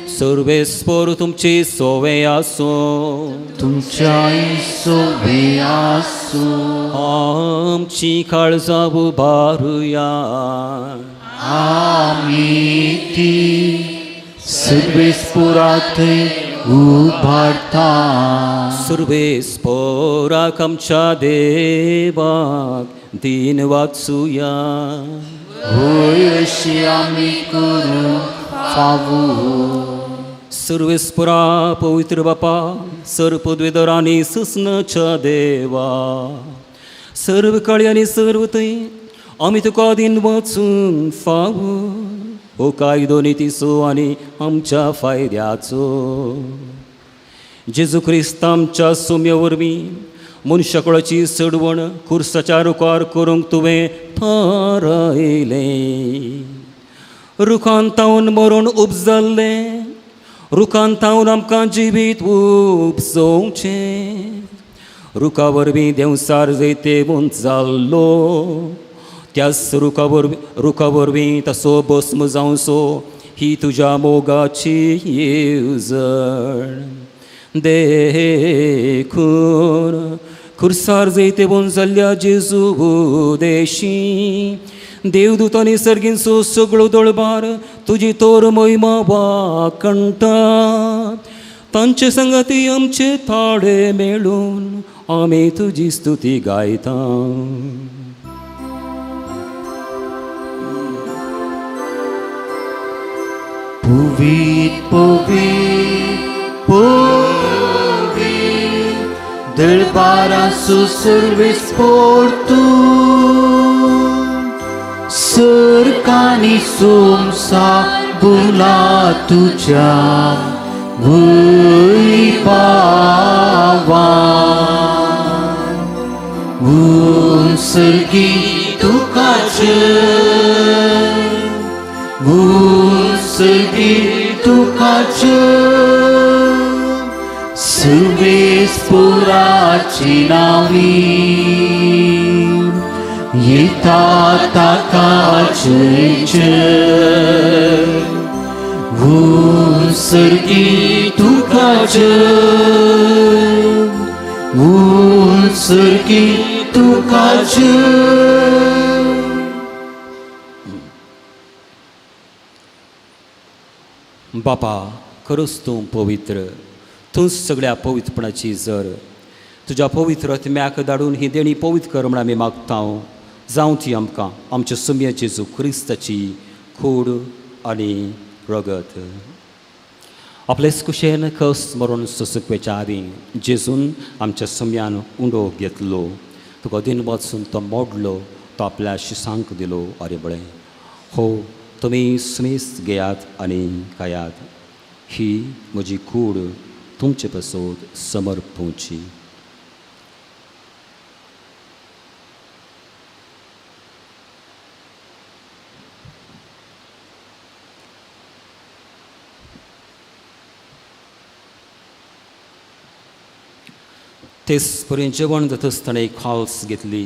सर्वेस्पोर तुमची सोवे आसूं, तुमच्याय सोवे आसूं. आमची काळजां उबारुया. आमी ती सर्वेस्पोरा थंय उबारता. सर्वेस्पोराक आमच्या देवाक दीन वाचुया. होय अशी आमी करूंक फावो. सर्वेस्पोरा पवित्र बापा, सर्व पदवेदर आनी सुसनाच्या देवा, सर्व काळी आनी सर्व थंय आमी तुका दीन वाचूंक फावो. हो कायदो नितीचो आनी आमच्या फायद्याचो. जेजू क्रिस्त आमच्या सुम्या वरवीं मनशाकुळाची चडवण खुर्साच्या रुखार करूंक तुवें थारायलें. रुखान तावन मरण उपजल्लें, रुखान तावन आमकां जिवीत उपजोवचें. रुखा वरवीं देंवसार जैतेवंत जाल्लो, त्याच रुखा वरवीं तसो भस्म जावचो ही तुज्या मोगाची येवजण. देखून खुर्सार जैतेवंत जाल्ल्या जेजू देशी देवदूतांनी सर्गींचो सगळो दळबार तुजी तोर महिमा वाखणटा. तांचे संगती आमचे ताळे मेळून आमी तुजी स्तुती गायता. पुवीत पुवीत पुवीत दळबारासू सर्वेस्पोर तूं, सरकानी सोमसा बुला तुझ्या वैभावान. सर्गी तुका जय, सर्गी तुका जय, सर्वेस्पोराची नावी येता ताका जय जय उत्सर्गी तुका जय उत्सर्गी तुका जय. बापा खरोच तूं पवित्र, तूंच सगळ्या पवित्रपणाची जर. तुज्या पवित्र आत्म्याक धाडून ही देणी पवित्र कर म्हण आमी मागता. जावं ती आमकां आमच्या सुम्या जेजू क्रिस्ताची कूड आनी रगत. आपलेच कुशेन कस मरून सोंसूंक आदीं जेजून आमच्या सुम्यान उंडो घेतलो, तुका दिन वचून तो मोडलो, तो आपल्या शिसांक दिलो आनी म्हळें, हो तुमी सुमेस घेयात आनी खायात, ही म्हजी कूड तुमचे पासत समर्पुची. तेच परी जेवण जातच ताणें खाल्स घेतली,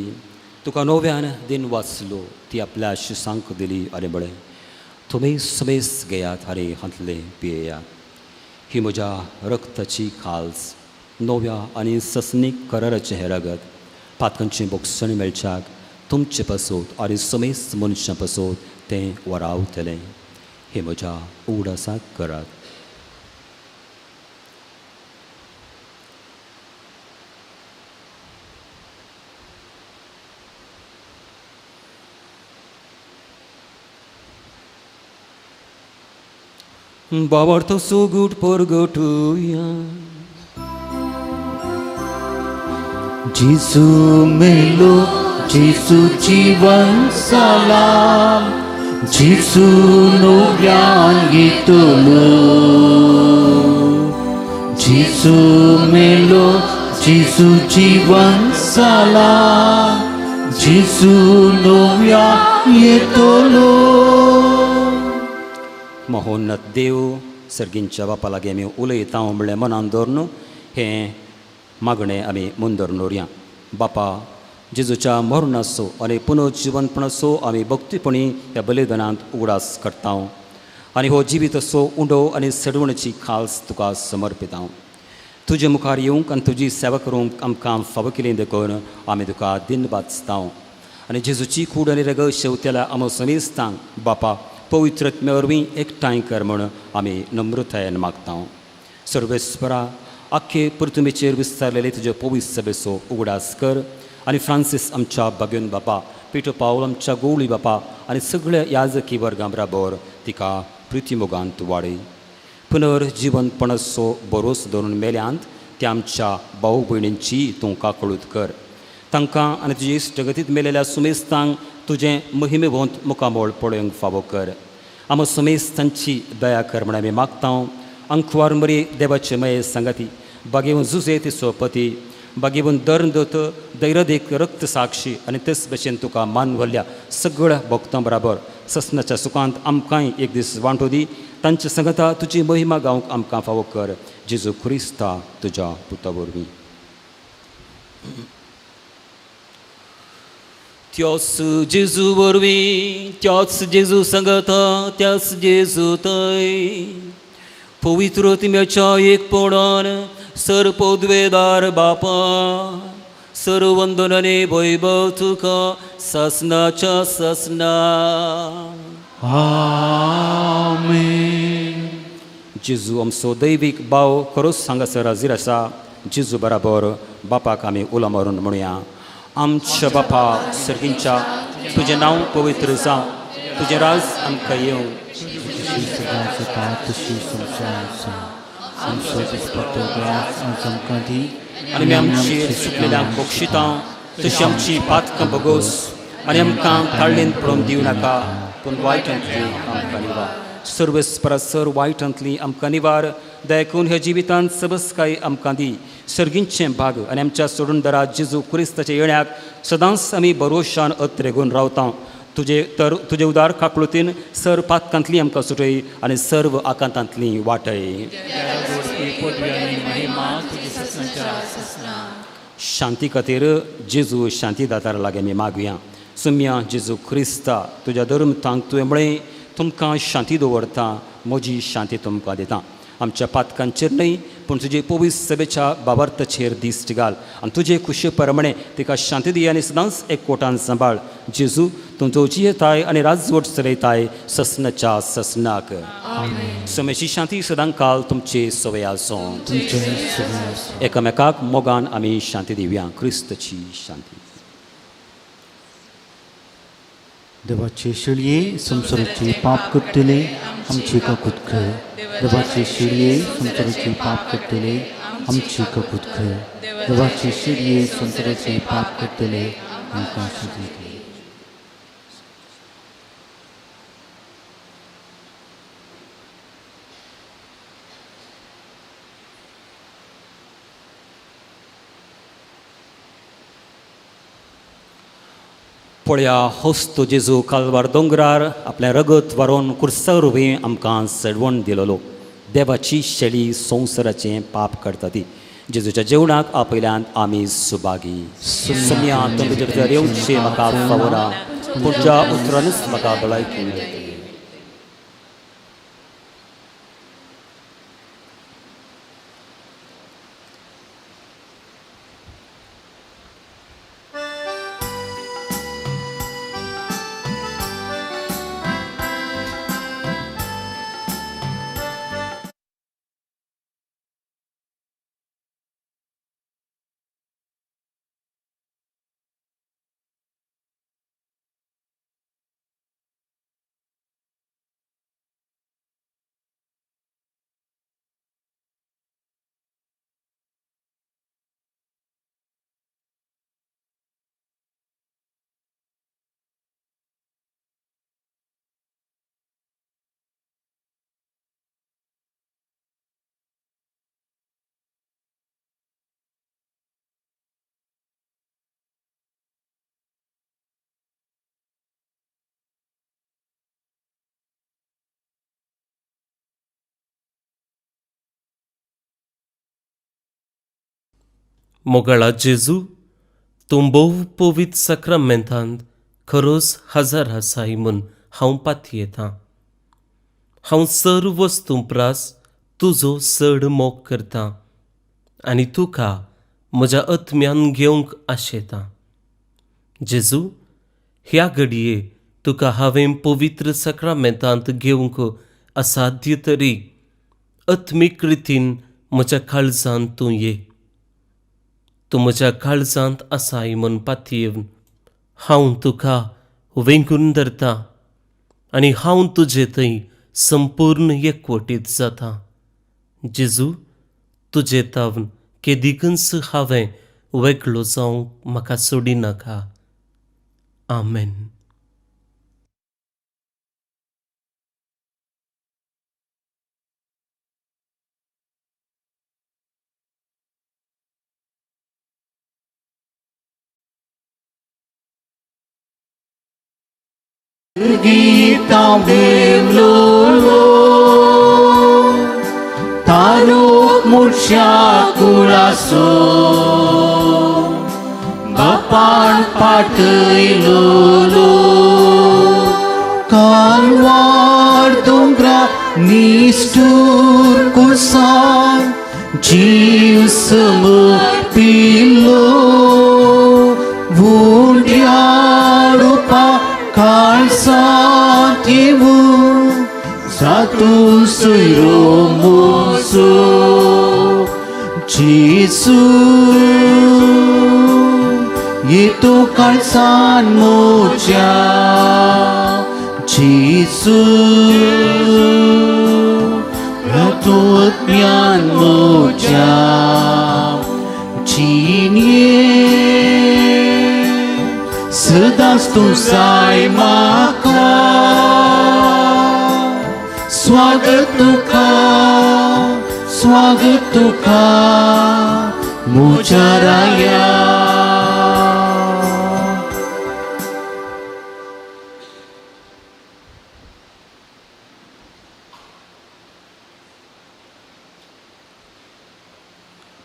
तुका नव्यान दिन वाचलो, ती आपल्या शिसांक दिली आनी म्हळें, तुमी समेस घेयात आनी हांतलें पियेयात, ही म्हज्या रक्ताची खाल्स, नव्या आनी ससनीक कराराचें हें रगत, पातकांचें बोगसण मेळच्याक तुमचे पासत आनी समेस मनशां पासत तें वरावतलें. हें म्हज्या उगडासाक करात. बाबार्थ सुगूट परगटुया. जेजू मेलो, जेजू जिवन जाला, जेजू नव्यान येतलो. जेजू मेलो, जेजू जिवन जाला, जेजू नव्यान येतलो. महोन्नत देव सर्गींच्या बापा लागीं आमी उलयता म्हणलें मनान दवरून हें मागणें आमी मुंदर दवरया. बापा जेजूच्या मरणाचो आनी पुनर्जिवनपणाचो आमी भक्तीपणी ह्या बलिदानांत उगडास करता आनी हो जिवीत असो उंडो आनी सडवणेची खास तुका समर्पिता. तुजे मुखार येवंक आनी तुजी सेवा करूंक आमकां फावो केली देखून आमी तुका दिन वाचता आनी जेजूची कूड आनी रगत शेवतेल्या आमो समेस्तांक बापा पवित्र आत्म्या वरवीं एकठांय कर म्हूण आमी नम्रतायेन मागता. सर्वेस्परा आख्खे पृथ्वीचेर विस्तारलेले तुजे पवित्र सभेचो उगडास कर आनी फ्रांसीस आमच्या बागेवन बापा, पिटो पावल आमच्या गोवळी बापा आनी सगळ्या याजकी वर्गां बराबर तिका प्रितीमोगांत वाडय. पुनर्जिवनपणाचो भरोस धरून मेल्यांत त्या आमच्या भाव भयणींची तूं काकळूत कर. तांकां आनी तुजे इश्टगतींत मेलेल्या सुमेस्तांक तुजें महिमेवंत मुखामोळ पळोवंक फावो कर. आमकां सुमेस्तांची दया कर म्हण आमी मागता. अंकवार मरी देवाचे मये सांगाती बागेवन जुजे तिचो पती, बागेवन दर्न दोत दैरदेक रक्त साक्षी आनी तेच भशेन तुका मानवल्ल्या सगळ्या भक्तां बराबर ससनाच्या सुखांत आमकांय एक दीस वांटो दी. तांचे सांगता तुजी महिमा गावंक आमकां फावो कर. जेजू क्रिस्ता तुज्या पुता वरवीं. त्याच जेजू वरवीं, त्याच जेजू सांगता, त्याच जेजू थंय पवित्र आत्म्याच्या एकपणान सर पदवेदार बापा सर वंदनाने वैभव तुका ससनाच्या ससना. आमेन. जेजू आमचो दैवीक भाव खरोच हांगासर हाजीर आसा. जेजू बराबर बापाक आमी उलो मारून म्हणुया. आमच्या बापा सर्गींच्या, तुजें नांव पवित्र जावं, तुजें राज आमकां येवं, आनी आमी आमची चुकलेल्यांक बक्षिता तशी आमची पातकां बगोस आनी आमकां ताळ्ळेन पळोवन दिवं नाका, पूण वायटांतली आमकां निवार. सर्वेस्परा सर वायटांतली आमकां निवार. देखून ह्या जिवितांत सबसकाय आमकां दी. सर्गींचें भाग आनी आमच्या सोडून दरा जेजू क्रिस्ताच्या येण्याक सदांच आमी भरोशान अत्रेगून रावता. तुजे तर तुजे उदार काकळुतीन सर पातकांतली आमकां सुटय आनी सर्व आकांतांतली वाटय. शांती खातीर जेजू शांती दातार लागीं आमी मागुया. सुम्या जेजू क्रिस्ता तुज्या धर्म तांक तुवें म्हळें तुमकां शांती दवरता, म्हजी शांती तुमकां दिता. आमच्या पातकांचेर न्हय पूण तुजे पवित्र सभेच्या बाबार्थाचेर दिश्ट घाल आनी तुजे खुशे प्रमाणे तिका शांती दी आनी सदांच एकवटान सांबाळ. जेजू तूं जोजी येताय आनी राजवट चलयताय ससनाच्या ससनाक. समेची शांती सदां काल तुमचे सवय आसूं. एकामेकाक मोगान आमी शांती दिवया. क्रिस्तची शांती. देवाचे शिळये संवसाराचे पाप करतले आमची काकूत कर. देवाचे शिळये संवसाराचे पाप करतले आमची काकूत कर. देवाचे शिळये संवसाराचे पाप करतले आमकां शांती दी. पळया हस्तो जेजू कालवार दोंगरार आपलें रगत वारोवन कुर्सा वरवीं आमकां सडवण दिलोलो. देवाची शेळी संवसाराचें पाप करता ती. जेजूच्या जेवणाक आपयल्यान आमी सुभागी. सुम्या तुमचे भितर येवचें म्हाका फावरा, पूण ज्या उतरानूच म्हाका भलायकी मेळटली. मोगाळा जेजू, तूं भोव पवित्र साक्रामेंतांत खरोच हजर आसाय म्हूण हांव पातयेतां. हांव सर्व वस्तूं प्रास तुजो चड मोग करतां आनी तुका म्हज्या आत्म्यान घेवंक आशेतां. जेजू, ह्या घडये तुका हांवें पवित्र साक्रामेंतांत घेवंक असाध्य तरी आत्मीक रितीन म्हज्या काळजांत तूं ये. तूं म्हज्या काळजांत आसाय म्हूण पातयेवन हांव तुका वेंगून धरतां आनी हांव तुजे थंय संपूर्ण एकवटीत जाता. जेजू, तुजे तावन केदिकूच हांवें वेगळो जावंक म्हाका सोडिनाका. आमेन. गीतां देवलो तारूक मुर्श्या कुळासो बापान पाटयलो कालवार दोंगरा निश्ठूर कुर्सान जीव समर्पिलो उंड्या रुपा काळसांत येवूं जातूं सोयरो मोसो जेजू येतो काळसान म्हज्या जेजू रातो आत्म्यान म्हज्या जिणये सदांच तूं जाय म्हाका स्वागत तुका स्वागत तुका म्हज्या राया.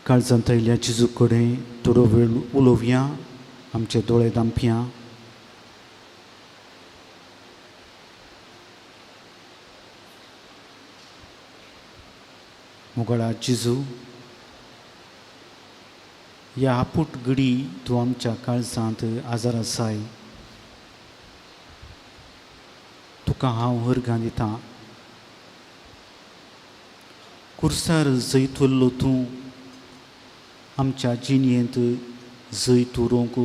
काळजांत आयिल्ल्या जेजू कडेन थोडो वेळ उलोवया, आमचे दोळे दांपया. मोगळा जेजू, ह्या आपूट घडी तूं आमच्या काळजांत आजार आसाय. तुका हांव हरगां दितां. कुर्सार जैत उरलो तूं आमच्या जिणेंत जैत उरोवंक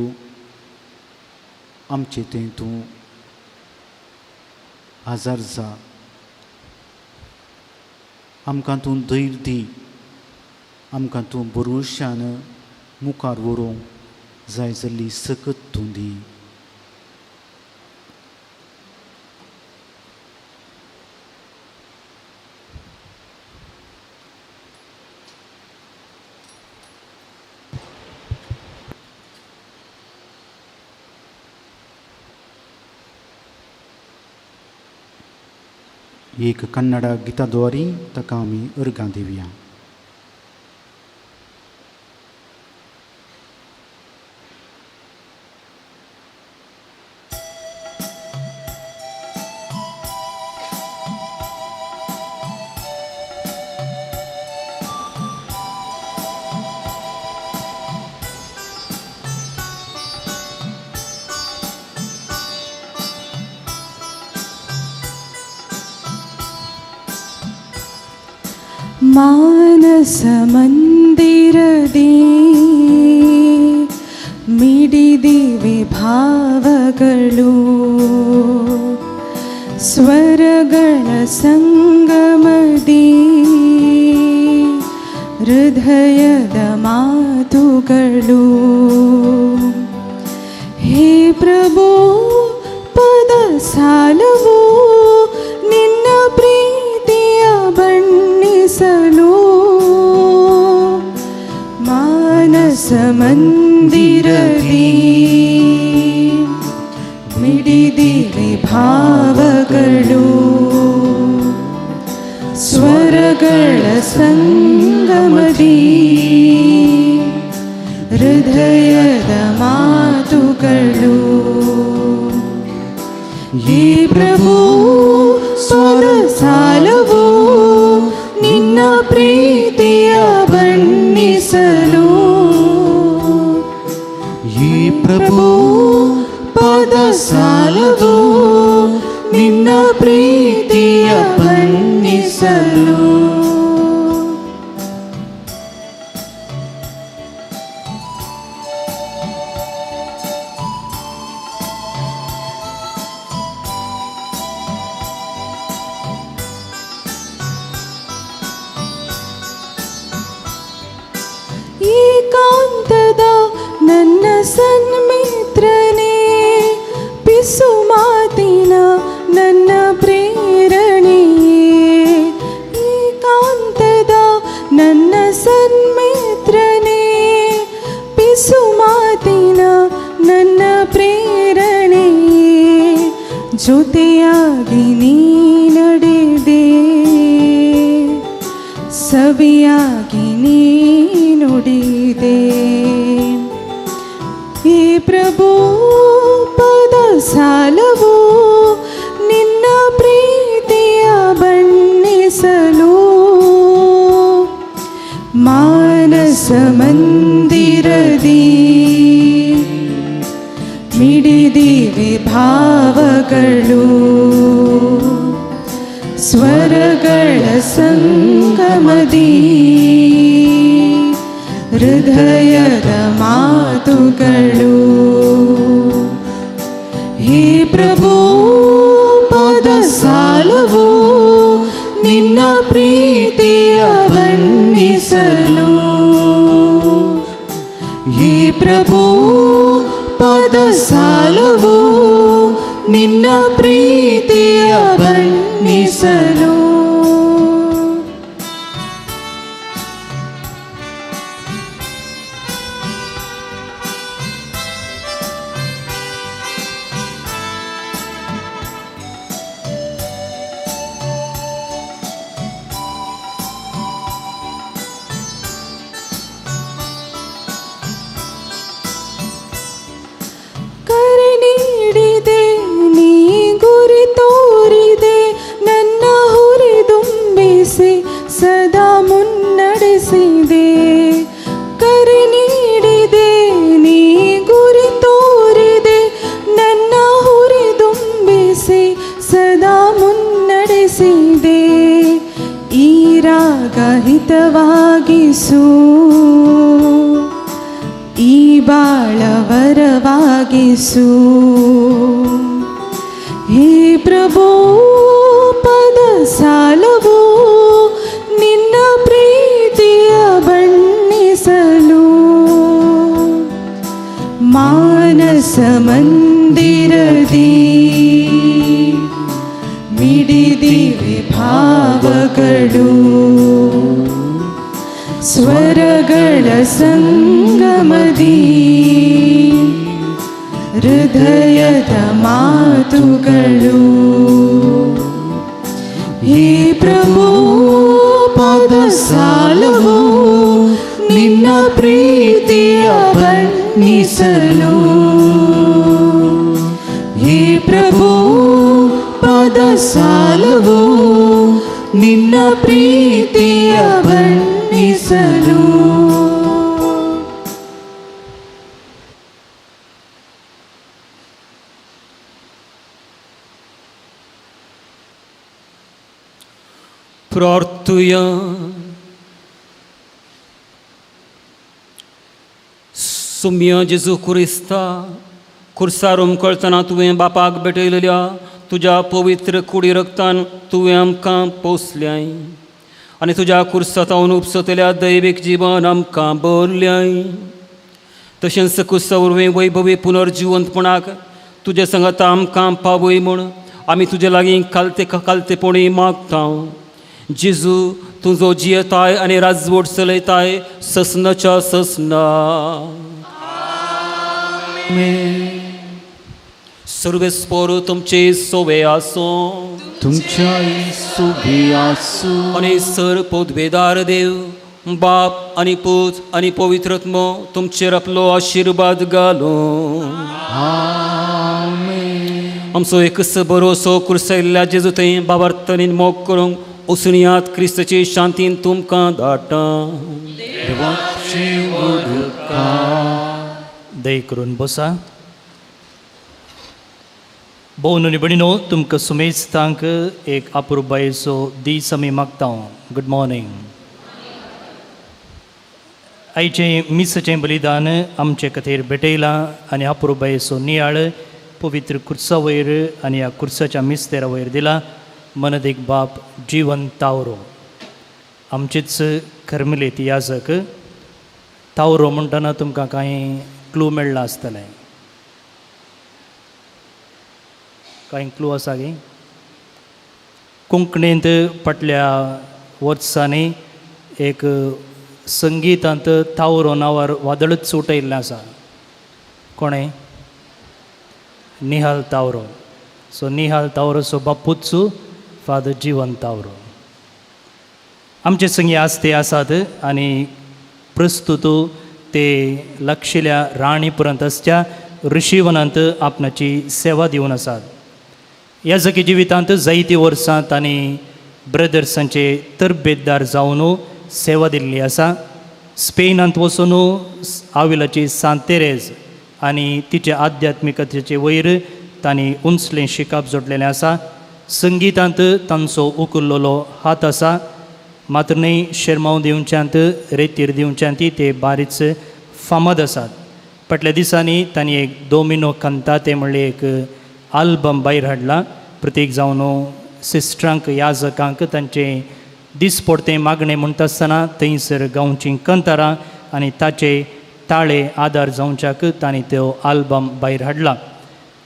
आमचें तें तूं आजार जा. आमकां तूं धैर्य दी, आमकां तूं बरोवशान मुखार व्हरूंक जाय जाल्ली सकत तूं दी. एक कन्नडा गीताद्वारे ताका आमी अर्गां दिवया. ಮಾನಸ ಮಂದಿರದಿ ಮಿಡಿದಿವೆ ಭಾವಗಳು, ಸ್ವರಗಳ ಸಂಗಮದಿ ಹೃದಯದ ಮಾತುಗಳು. ಹೇ ಪ್ರಭು ಪದ ಸಾಲವು ನಿನ್ನ ಪ್ರೀತಿಯ ಬಣ್ಣಿಸಲು, ಮಾನಸ ಮಂದಿರದಿ ಮಿಡಿದಿವೆ ಭಾವಗಳು, ಸ್ವರಗಳ ಸಂಗಮದಿ ಹೃದಯದ ಮಾತುಗಳು. ಹೇ ಪ್ರಭು ಸ್ವರ ಸಾಲವು ನಿನ್ನ ಪ್ರೀತಿಯ ಬಣ್ಣಿಸಲು, ಹೇ ಪ್ರಭು ಪದ ಸಾಲವು ನಿನ್ನ ಪ್ರೀತಿಯ ಬಣ್ಣಿಸಲು. ಏಕಾಂತದ ನನ್ನ ಸನ್ಮಿತ್ರನೇ, ಪಿಸು ಮಾತಿನ ನನ್ನ ಪ್ರೇರಣೆಯೇ. ಏಕಾಂತದ ನನ್ನ ಸನ್ಮಿತ್ರನೇ, ಪಿಸು ಮಾತಿನ ನನ್ನ ಪ್ರೇರಣೆಯೇ. ಜೊತೆಯಾಗಿ ನೀ ನಡೆದೆ, ಸವಿಯಾಗಿ ನೀ ನುಡಿದೆ. ಹೇ ಪ್ರಭು ಪದ ಸಾಲವು ನಿನ್ನ ಪ್ರೀತಿಯ ಬಣ್ಣಿಸಲು, ಮಾನಸ ಮಂದಿರದಿ ಮಿಡಿದಿವೆ ಭಾವಗಳು, ಸ್ವರಗಳ ಸಂಗಮದಿ ಹೃದಯದ ಮಾತುಗಳು. ಹೇ ಪ್ರಭು ಪದ ಸಾಲವು ನಿನ್ನ ಪ್ರೀತಿಯ ಬಣ್ಣಿಸಲು, ಹೇ ಪ್ರಭು ಪದ ಸಾಲವು ನಿನ್ನ ಪ್ರೀತಿಯ ಬಣ್ಣಿಸಲು. ಕರೆ ನೀಡಿದೆ, ನೀ ಗುರಿ ತೋರಿದೆ, ನನ್ನ ಹುರಿ ಹಿತವಾಗಿಸು, ಈ ಬಾಳವರವಾಗಿಸು. ಹೇ ಪ್ರಭು ಪದ ಸಾಲವು ನಿನ್ನ ಪ್ರೀತಿಯ ಬಣ್ಣಿಸಲು, ಮಾನಸ ಮಂದಿರದಿ ಮಿಡಿದಿವೆ ಭಾವಗಳು, ಸ್ವರಗಳ ಸಂಗಮದಿ ಹೃದಯದ ಮಾತುಗಳು. ಹೇ ಪ್ರಭು ಪದ ಸಾಲವು ನಿನ್ನ ಪ್ರೀತಿಯ ಬಣ್ಣಿಸಲು, ಹೇ ಪ್ರಭು ಪದ ಸಾಲವು ನಿನ್ನ ಪ್ರೀತಿಯ ಬಣ್ಣಿಸಲು. प्रार्थुया. सुम्या जेजू क्रिस्ता, खुर्सार उमकळतना तुवें बापाक भेटयलेल्या तुज्या पवित्र कुडी रक्तान तुवें आमकां पोसल्याय आनी तुज्या खुर्सातावन उपसतल्या दैवीक जिवन आमकां बरल्याय. तशेंच खुर्सा वरवीं वैभवी पुनर्जिवंतपणाक तुज्या सांगाता आमकां पावय म्हूण आमी तुजे लागीं कालते कालतेपणी मागता. जेजू तुजो जियेताय आनी राजवट चलयताय ससनाच्या ससना. सर्वेस्पोर तुमचे सोवे आसूं, तुमच्याय सोबे आसूं. आनी सर पदवेदार देव बाप आनी पूत आनी पवित्र आत्मो तुमचेर आपलो आशिर्वाद घालूं. आमेन. आमचो एकच बरोसो कुर्सयल्ल्या जेजू थंय बाबार्थनीन मोग करूंक वचुनयात क्रिस्ताचे शांतीन तुमकां धाडटा. देवाची उदकां दय करून बसा. भोव न्हय भयणीनो, तुमकां सुमेस्तांक एक अपुरबायेचो दीस आमी मागता. Good morning. आयचें मिसाचें बलिदान आमचे खातीर भेटयलां आनी अपुरबायेचो नियाळ पवित्र खुर्सा वयर आनी ह्या खुर्साच्या मिस्तेरा वयर दिला मनदीक बाप जिवन तावरो, आमचेच कर्मलेत याजक. तावरो म्हणटना तुमकां कांय क्लू मेळ्ळा आसतलें? कांय क्लू आसा गी? कोंकणींत फाटल्या वर्सांनी एक संगितांत तावरो नांवार वादळूच उठयल्लें आसा. कोणें? निहाल तावरो. सो निहाल तावरोचो बापूच फादर जिवन तावरो. आमचे संगी आज ते आसात आनी प्रस्तुत ते लागशिल्या राणीपुरांत आसच्या ऋषीवनांत आपणाची सेवा दिवन आसात. ह्या जगी जिवितांत जायतीं वर्सां तांणी ब्रदर्सांचे तरबेतदार जावन सेवा दिल्ली आसा. स्पेनांत वचून आविलाची सांत तेरेज आनी तिचे आध्यात्मिकतेचे वयर तांणी उंचलें शिकाप जोडलेलें आसा. संगितांत तांचो उखल्लोलो हात आसा. मात्र न्हय, शेरमांव दिवच्यांत रेतीर दिवच्यांत ते बारीच फामाद आसात. फाटल्या दिसांनी तांणी एक दोमिनो कंताते म्हणलें एक आल्बम भायर हाडला. प्रत्येक जावन सिस्टरांक याजकांक तांचें दिसपडतें मागणें म्हणटा आसतना थंयसर गांवचीं कंतारां आनी ताचे ताळे आदार जावच्याक तांणी त्यो आल्बम भायर हाडला.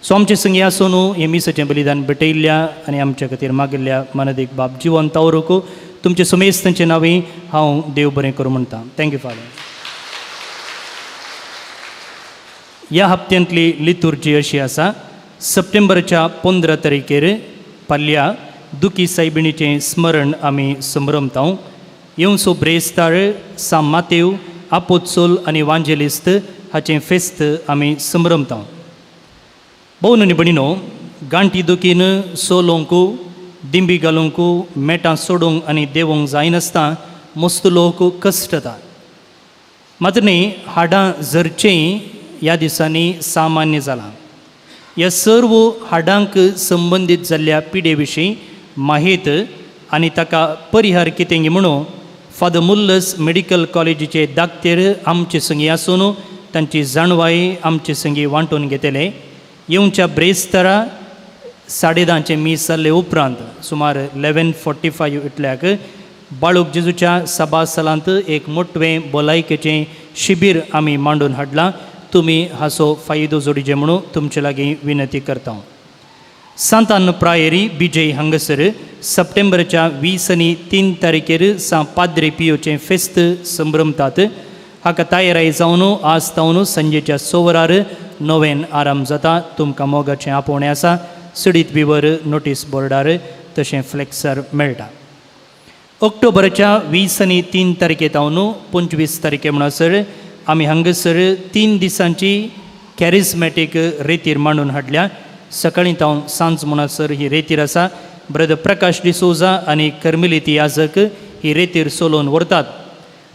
सो आमचे संगी आसून हें मिसाचें बलिदान भेटयल्ल्या आनी आमच्या खातीर मागिल्ल्या मनदीक बाप जिवन तावरूक तुमचे सुमेस तांचे नांवी हांव देव बरें करूं म्हणटा. Thank you father. ह्या हप्त्यांतली लितुर्जी अशी आसा. सप्टेंबरच्या 15 तारखेर पाल्या दुखी सायबिणीचें स्मरण आमी संभ्रमता. येवचो ब्रेस्तार सा मातेव आपोत्सोल आनी वांजेलिस्त हाचें फेस्त आमी संभ्रमता. भोव न्हय भयणीनो, गांठी दुखीन सोलोवंक दिंबी घालूंक मेटां सोडूंक आनी देंवोंक जायनासतना मस्त लोक कश्टता. मात्र न्ही, हाडां झरचें ह्या दिसांनी सामान्य जालां. ह्या सर्व हाडांक संबंदीत जाल्ल्या पिडे विशीं माहेत आनी ताका परिहार कितें म्हणून फादर मुल्लस मेडिकल कॉलेजीचे दाक्तेर आमचे संगी आसून तांची जाणवाय आमचे संगी वांटून घेतले. येवच्या ब्रेस्तारा 10:30 मीस जाल्ले उपरांत सुमार 11:45 इतल्याक बाळूक जेजूच्या सभा स्थलांत एक मोटवें भलायकेचें शिबीर आमी मांडून हाडलां. तुमी हाचो फायदो जोडीचे म्हणून तुमचे लागीं विनंती करता. सांतान प्रायरी बिजय हांगासर सप्टेंबरच्या 20 आनी 3 तारखेर सां पाद्रे पियोचें फेस्त संभ्रमतात. हाका तयाराय जावन आज तावन सांजेच्या 6 वरार नोवेन आराम जाता. तुमकां मोगाचें आपोवणें आसा. सिडीत विवर नोटीस बोर्डार तशें फ्लेक्सार मेळटा. ऑक्टोबराच्या 20 आनी 3 तारखे तावन 25 तारखे म्हणसर आमी हांगासर 3 दिसांची कॅरिज्मॅटीक रेतीर मांडून हाडल्या. सकाळीं तावन सांज म्हणसर ही रेतीर आसा. ब्रदर प्रकाश डिसोजा आनी कर्मिलिती याजक ही रेतीर सोलोवन व्हरतात.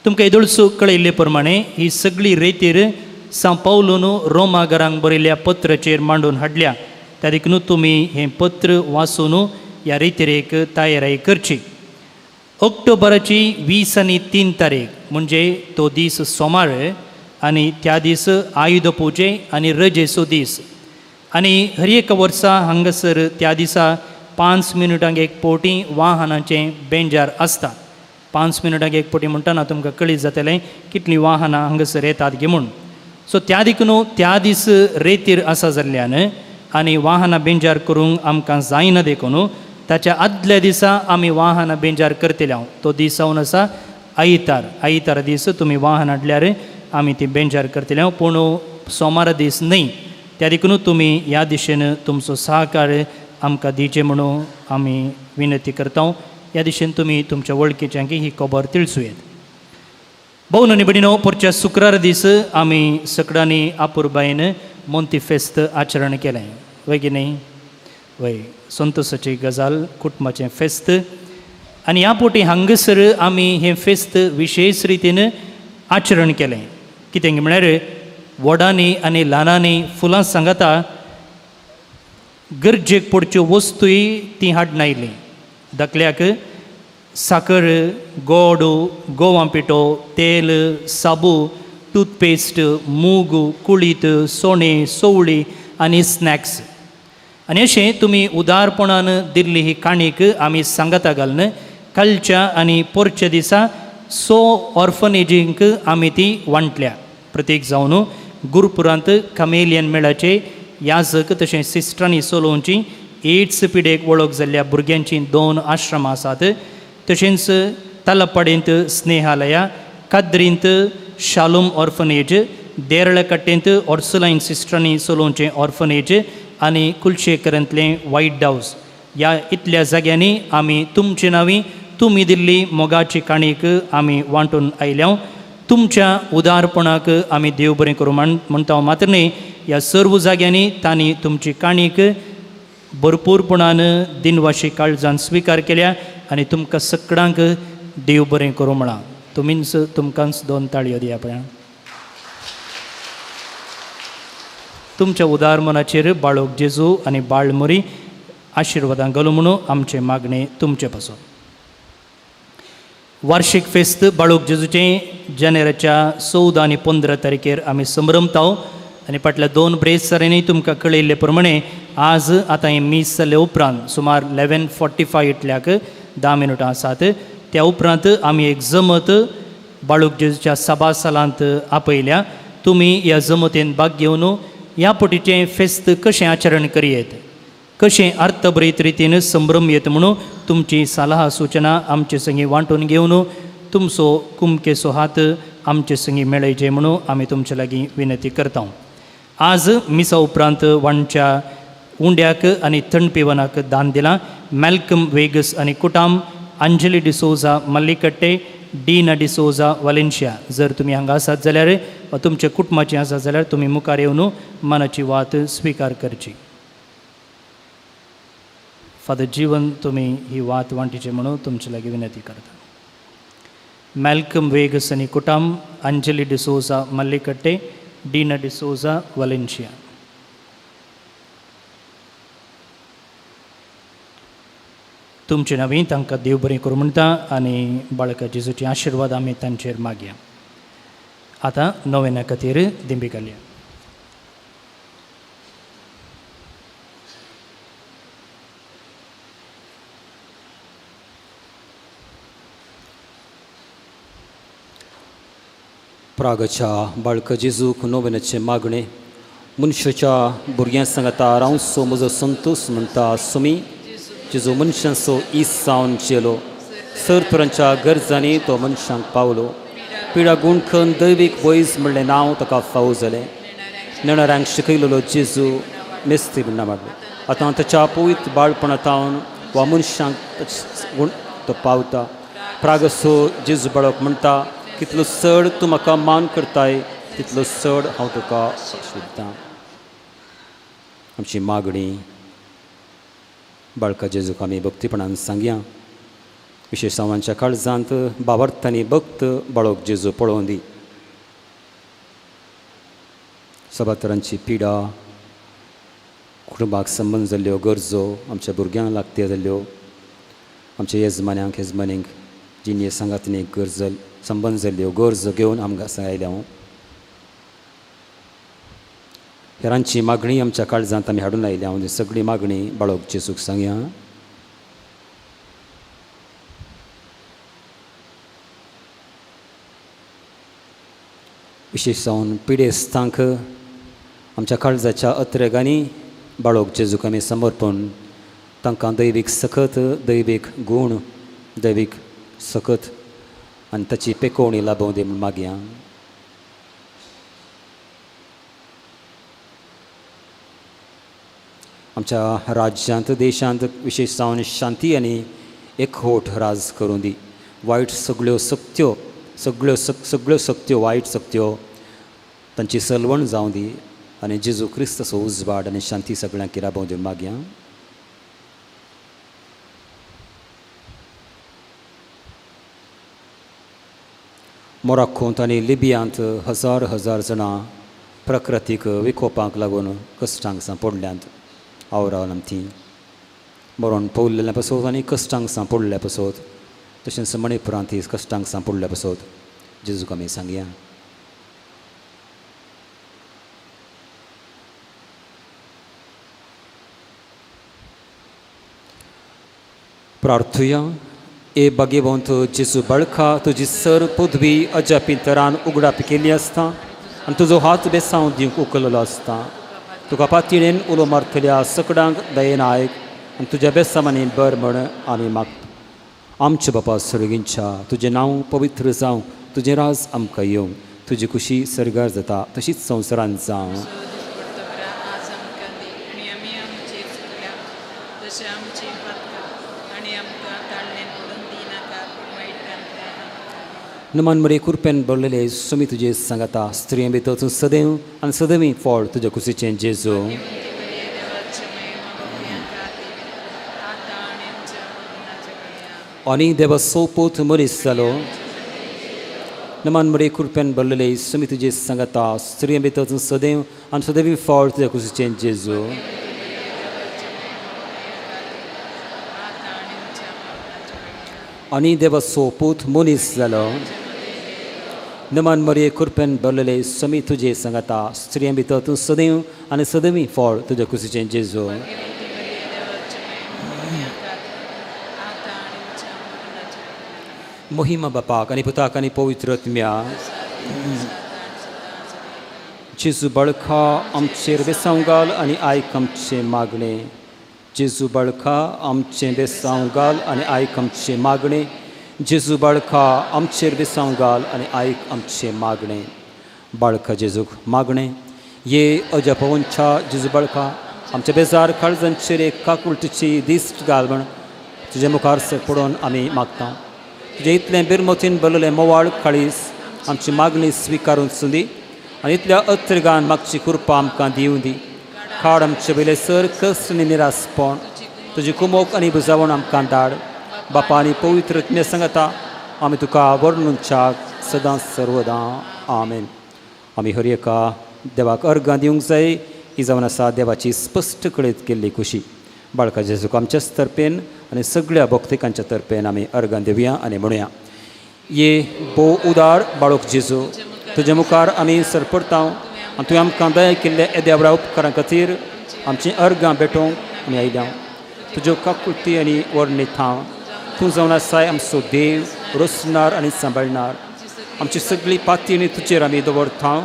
तुमकां येदोळसो कळयल्ले प्रमाणे ही सगळी रेतीर सां पावलून रोमा घरांक बरयल्ल्या पत्राचेर मांडून हाडल्या. त्या देखून तुमी हें पत्र वाचून ह्या रेतिरेक तयाराय करची. ऑक्टोबराची 20 आनी 3 तारीख म्हणजे तो दीस सोमार आनी त्या दीस आयुध पुजे आनी रजेचो दीस. आनी हर एका वर्सा हांगासर त्या दिसा 5 मिनटांक एक पोटी वाहनाचें बेंजार आसता. 5 मिनटांक एक पोटी म्हणटना तुमकां कळीत जातलें कितलीं वाहनां हांगासर येतात गे म्हूण. सो त्या देखून त्या दीस रेतीर आसा जाल्ल्यान आनी वाहनां बेंजार करूंक आमकां जायना देखून ताच्या आदल्या दिसा आमी वाहनां बेंजार करतले. हांव तो दीस जावन आसा आयतार. आयतार दीस तुमी वाहन हाडल्यार आमी ती बेंजार करतले हांव, पूण सोमारा दीस न्हय. त्या देखून तुमी ह्या दिशेन तुमचो सहकार आमकां दिवचें म्हणून आमी विनंती करता. ह्या दिशेन तुमी तुमच्या वळखीच्यांक ही खबर तिळसुयेत. भोव आनी भयणीनो, पोरच्या शुक्रार दीस आमी सगळ्यांनी आपुरबायेन मोंती फेस्त आचरण केलें. वय की न्ही? वय, संतोसाची गजाल, कुटुंबाचें फेस्त. आनी ह्या पोटी हांगासर आमी हें फेस्त विशेश रितीन आचरण केलें. कितें म्हळ्यार व्हडांनी आनी ल्हानांनी फुलां सांगाता गरजेक पडच्यो वस्तूय तीं हाडून आयलीं. धाकल्याक साकर, गोड, गोवा पिठो, तेल, साबू, टूथपेस्ट, मूग, कुळीत, सोणें, सोवळी आनी स्नॅक्स. आनी अशें तुमी उदारपणान दिल्ली ही काणीक आमी सांगाता घालून कालच्या आनी पोरच्या दिसा 100 ऑर्फनेजींक आमी ती वांटल्या. प्रतीक जावन गुरपुरांत कमेलियन मेळाचे याजक तशें सिस्टरांनी चलोवची एड्स पिडेक वळख जाल्ल्या भुरग्यांची 2 आश्रमां आसात. तशेंच तलपाडेंत स्नेहालया, काद्रींत शालूम ऑर्फनेज, देरळकट्टेंत ऑर्सुलायन सिस्टरांनी चलोवचें ऑर्फनेज आनी कुलशेखरांतलें व्हायट हावस. ह्या इतल्या जाग्यांनी आमी तुमचे नांवी तुमी दिल्ली मोगाची काणीक आमी वांटून आयल्या. तुमच्या उदारपणाक आमी देव बरें करूं म्हणटा मात्र न्हय, ह्या सर्व जाग्यांनी तांणी तुमची काणीक भरपूरपणान दिनवाशी काळजान स्विकार केल्या आनी तुमकां सगळ्यांक देव बरें करूं म्हळां. तुमीच तुमकांच 2 ताळयो दिया पळया. तुमच्या उदार मनाचेर बाळोक जेजू आनी बाळमुरी आशिर्वादां घालूं म्हणून आमचें मागणें तुमचे पासून. वार्षिक फेस्त बाळोक जेजूचें जानेराच्या 14 आनी 15 तारखेर आमी संभ्रमता. आनी फाटल्या 2 ब्रेस्तारांनी तुमकां कळयल्ले प्रमाणे आज आतां हें मीस जाल्ले उपरांत सुमार 11:45 इतल्याक 10 मिनटां आसात. त्या उपरांत आमी एक जमत बाळूक जेजूच्या सभासालांत आपयल्या. तुमी ह्या जमतेन भाग घेवन ह्या पटीचें फेस्त कशें आचरण करयेत, कशें अर्थभरीत रितीन संभ्रम येत म्हणून तुमची सलाह सुचना आमचे संगी वांटून घेवन तुमचो कुमकेचो हात आमचे संगी मेळयचे म्हणून आमी तुमचे लागीं विनंती करता. आज मिसा उपरांत वांटच्या उंड्याक आनी थंड पिवनाक दान दिलां. मॅल्कम वेगस आनी कुटाम, अंजली डिसोजा मल्लिकट्टे, डीना डिसोजा वालेन्शिया. जर तुमी हांगा आसात जाल्यार वा तुमच्या कुटुंबाचें आसात जाल्यार तुमी मुखार येवन मनाची वात स्विकार करची. फादर जीवन तुमी ही वात वांटीची म्हणून तुमचे लागीं विनंती करता. मॅल्कम वेगस आनी कुटाम, अंजली डिसोजा मल्लिकट्टे, डीना डिसोजा वालेन्शिया. तुमचे नांवी तांकां देव बरें करूं म्हणटा आनी बाळका जेजूचे आशिर्वाद आमी तांचेर मागया. आतां नोवेना खातीर दिंबी घालया. प्रागच्या बाळक जेजूक नोवेनाचें मागणें मनशाच्या भुरग्यां सांगता रावचो म्हजो संतोश म्हणटा सुमी जेजू मनशांचो इस जावन चेलो सर तरांच्या गरजांनी तो मनशांक पावलो पिडा गुणखन दैवीक वैज म्हणलें नांव ताका फावो जालें नेणाऱ्यांक शिकयलेलो जेजू मेस्त्री म्हणणा मारलो आतां ताच्या पवित्र बाळपणांत वा मनशांक गुण तो पावता प्रागसो जेजू बाळक म्हणटा कितलो चड तूं म्हाका मान करताय तितलो चड हांव तुका आशिर्वदतां. आमची मागणी बाळका जेजूक आमी भक्तीपणान सांगया. विशेश आमच्या काळजांत बावर्थांनी भक्त बाळक जेजू पळोवन दी. सभातरांची पिडा कुटुंबाक संबंद जाल्ल्यो गरजो आमच्या भुरग्यांक लागत्यो जाल्ल्यो आमच्या येजमान्यांक येजमानींक जिणये सांगातनी गरज संबंद जाल्ल्यो गरजो घेवन आमकां आयल्या. हांव हेरांची मागणी आमच्या काळजांत आमी हाडून आयल्या. हांव सगळी मागणी बाळक जेजूक सांगया. विशेश जावन पिडेस्तांक आमच्या काळजाच्या अत्रेगांनी बाळक जेजूक आमी समर्पण तांकां दैवीक सकत दैवीक गूण दैवीक सकत आनी ताची पेकोवणी लाभोवं दी म्हूण मागया. आमच्या राज्यांत देशांत विशेश जावन शांती आनी एकवट राज करूं दी. वायट सगळ्यो सक्त्यो सगळ्यो सगळ्यो सक्त्यो वायट सक्त्यो तांची सलवण जावं दी आनी जेजू क्रिस्ताचो उजवाड आनी शांती सगळ्यांक राबोवं दी मागया. मोराकोंत आनी लिबियांत हजार हजार जाणां प्रकृतीक विकोपांक लागून कश्टांक सांपडल्यांत. आवरावन आमती मरण पवल्ल्या पासत आनी कश्टांक सांपडल्या पासत तशेंच मणिपुरांत कश्टांक सांपडल्या पासत जेजूक आमी सांगया. प्रार्थुया. ए भाग्यवंत जेजू बाळका तुजी सर पदवी अजापी तरान उगडापी केल्ली आसता आनी तुजो हात बेसांव दिवंक उखललो आसता. तुका पातयेन उलो मारतल्या सकडांक दयेन आयक आनी तुज्या बेसामांनी बर म्हण आमी मागता. आमच्या बापा सर्गींच्या तुजें नांव पवित्र जावं, तुजें राज आमकां येवं, तुजी खुशी सर्गार जाता तशीच संवसारांत जावं. नमन मरे कुरपेन भरलेले सुमी तुजे सांगाता स्त्रिये भितर तूं सदैव आनी सदैवी फळ तुज्या कुशीचें जेजू. आनी देवा सोपूत मनीस जालो. नमन मरे कुरपेन भरलेले सुमी तुजे सांगाता स्त्रिये भितर तूं सदैव आनी सदैवी फळ तुज्या कुशीचें जेजू. आनी देवा सोपूत मनीस जालो. नमन मरिये कुरपेन भरलेले समी तुजे सांगाता स्त्रियां भितर तूं सदैव आनी सदैवी फळ तुज्या कुशीचें जेजू. मोहिमा बापाक आनी पुताक आनी पवित्र आत्म्या. जेजू बाळका आमचेर बेसांव घाल आनी आयक आमचें मागणें. जेजू बाळका आमचें बेसांव घाल आनी आयक आमचें मागणें. जेजू बाळका आमचेर बेसांव घाल आनी आयक आमचें मागणें. बाळका जेजूक मागणें. ये अजापवनच्या जेजू बाळका आमच्या बेजार काळजांचेर एक काकुळटीची दिश्ट घाल म्हण तुजे मुखार सर पडोवन आमी मागता. तुजें इतलें बिरमतीन भरलेलें मोवाळ काळीस आमची मागणी स्विकारून सुंदी आनी इतल्या अत्रिगान मागची कृपा आमकां दिवं दी. काड आमचे वयले सर कश्ट आनी निरासपण तुजी कुमोक आनी बुजावण आमकां धाड. बापा आनी पवित्र आत्म्या सांगता आमी तुका वर्णुच्याक सदां सर्वदां. आमेन. आमी हर एका देवाक अर्गां दिवंक जाय. ही जावन आसा देवाची स्पश्ट कळीत केल्ली खुशी. बाळका जेजूक आमच्याच तर्फेन आनी सगळ्या भक्तिकांच्या तर्फेन आमी अर्गां दिवया आनी म्हणुया. ये भोव उदार बाळक जेजू, तुज्या मुखार आमी सरपडता आनी तुवें आमकां दया केल्ल्या येद्या उपकारां खातीर आमचीं अर्गां भेटोवंक आमी आयल्या. तुज्यो काकुळटी आनी वर्णी थाव तूं जावन आसाय आमचो देव, रोसणार आनी सांबाळणार. आमची सगळी पाती आनी तुजेर आमी दवरता.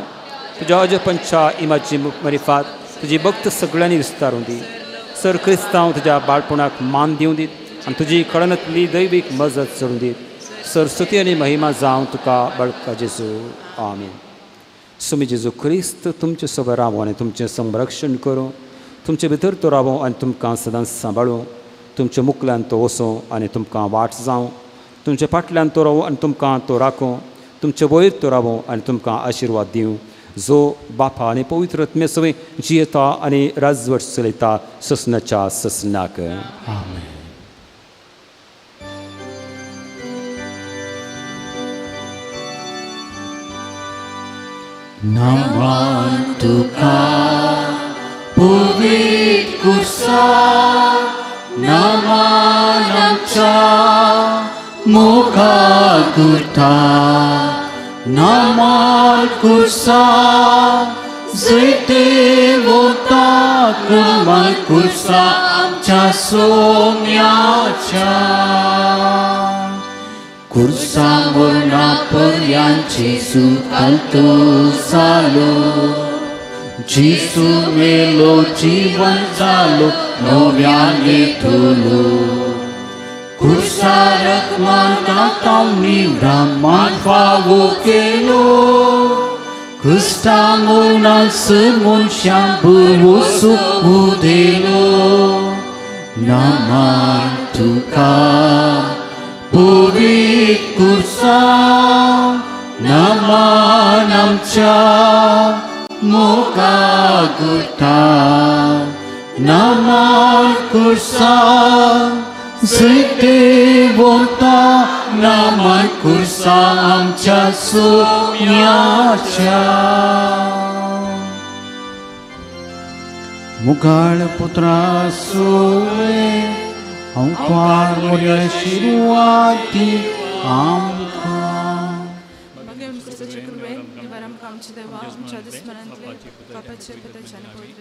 तुज्या अजपंच्या इमाजी मरिफात तुजी भक्त सगळ्यांनी विस्तारून दी. सर क्रिस्तांव तुज्या बाळपणाक मान दिवं दीत आनी तुजी कळनातली दैवीक मजत चडूं दीत. सरस्वती आनी महिमा जावं तुका बाळका जेजू. आमीन. सुमी जेजू क्रिस्त तुमचे सोबत रावो आनी तुमचें संरक्षण करूं. तुमचे भितर तो रावो आनी तुमकां सदांच सांबाळूं. तुमच्या मुखल्यान तो वचूं आनी तुमकां वाट जावं. तुमच्या फाटल्यान तो रावो आनी तुमकां तो राखूं. तुमचे वयर तो रावो आनी तुमकां आशिर्वाद दिवं, जो बापा आनी पवित्र आत्म्या सवय जियेता आनी राजवट चलयता ससनाच्या ससनाक. आमेन. नमन तुका पवित्र कुर्सा, नमन आमच्या मोगा गुर्ता, नमन कुर्सा जैते वता, नमन कुर्सा आमच्या सोम्याच्या. कुर्सा मरणा पर्यंत जेजू कालतो जालो, जेजू मेलो जीवन जालो नव्याने तुलो. कुर्सा रकमाना तावनी ब्रह्मान फावो केलो, क्रिस्ता मरणा मनशां भरवसो उदेलो. नमन तुका पवित्र कुर्सा, नमन आमच्या मोगा गुर्ता, नमन कुर्सा जैते वता, नमन कुर्सा आमच्या सोम्याच्या. मुखाळ पुत्रा सोवे अंकार मोर्या शिरुवाती आमकां. क्रिस्ताच्या कृपेन निवार आमकां आमच्या देवा आमच्या दुस्मनांतले पापाचे पदाच्या आनी पवित्र.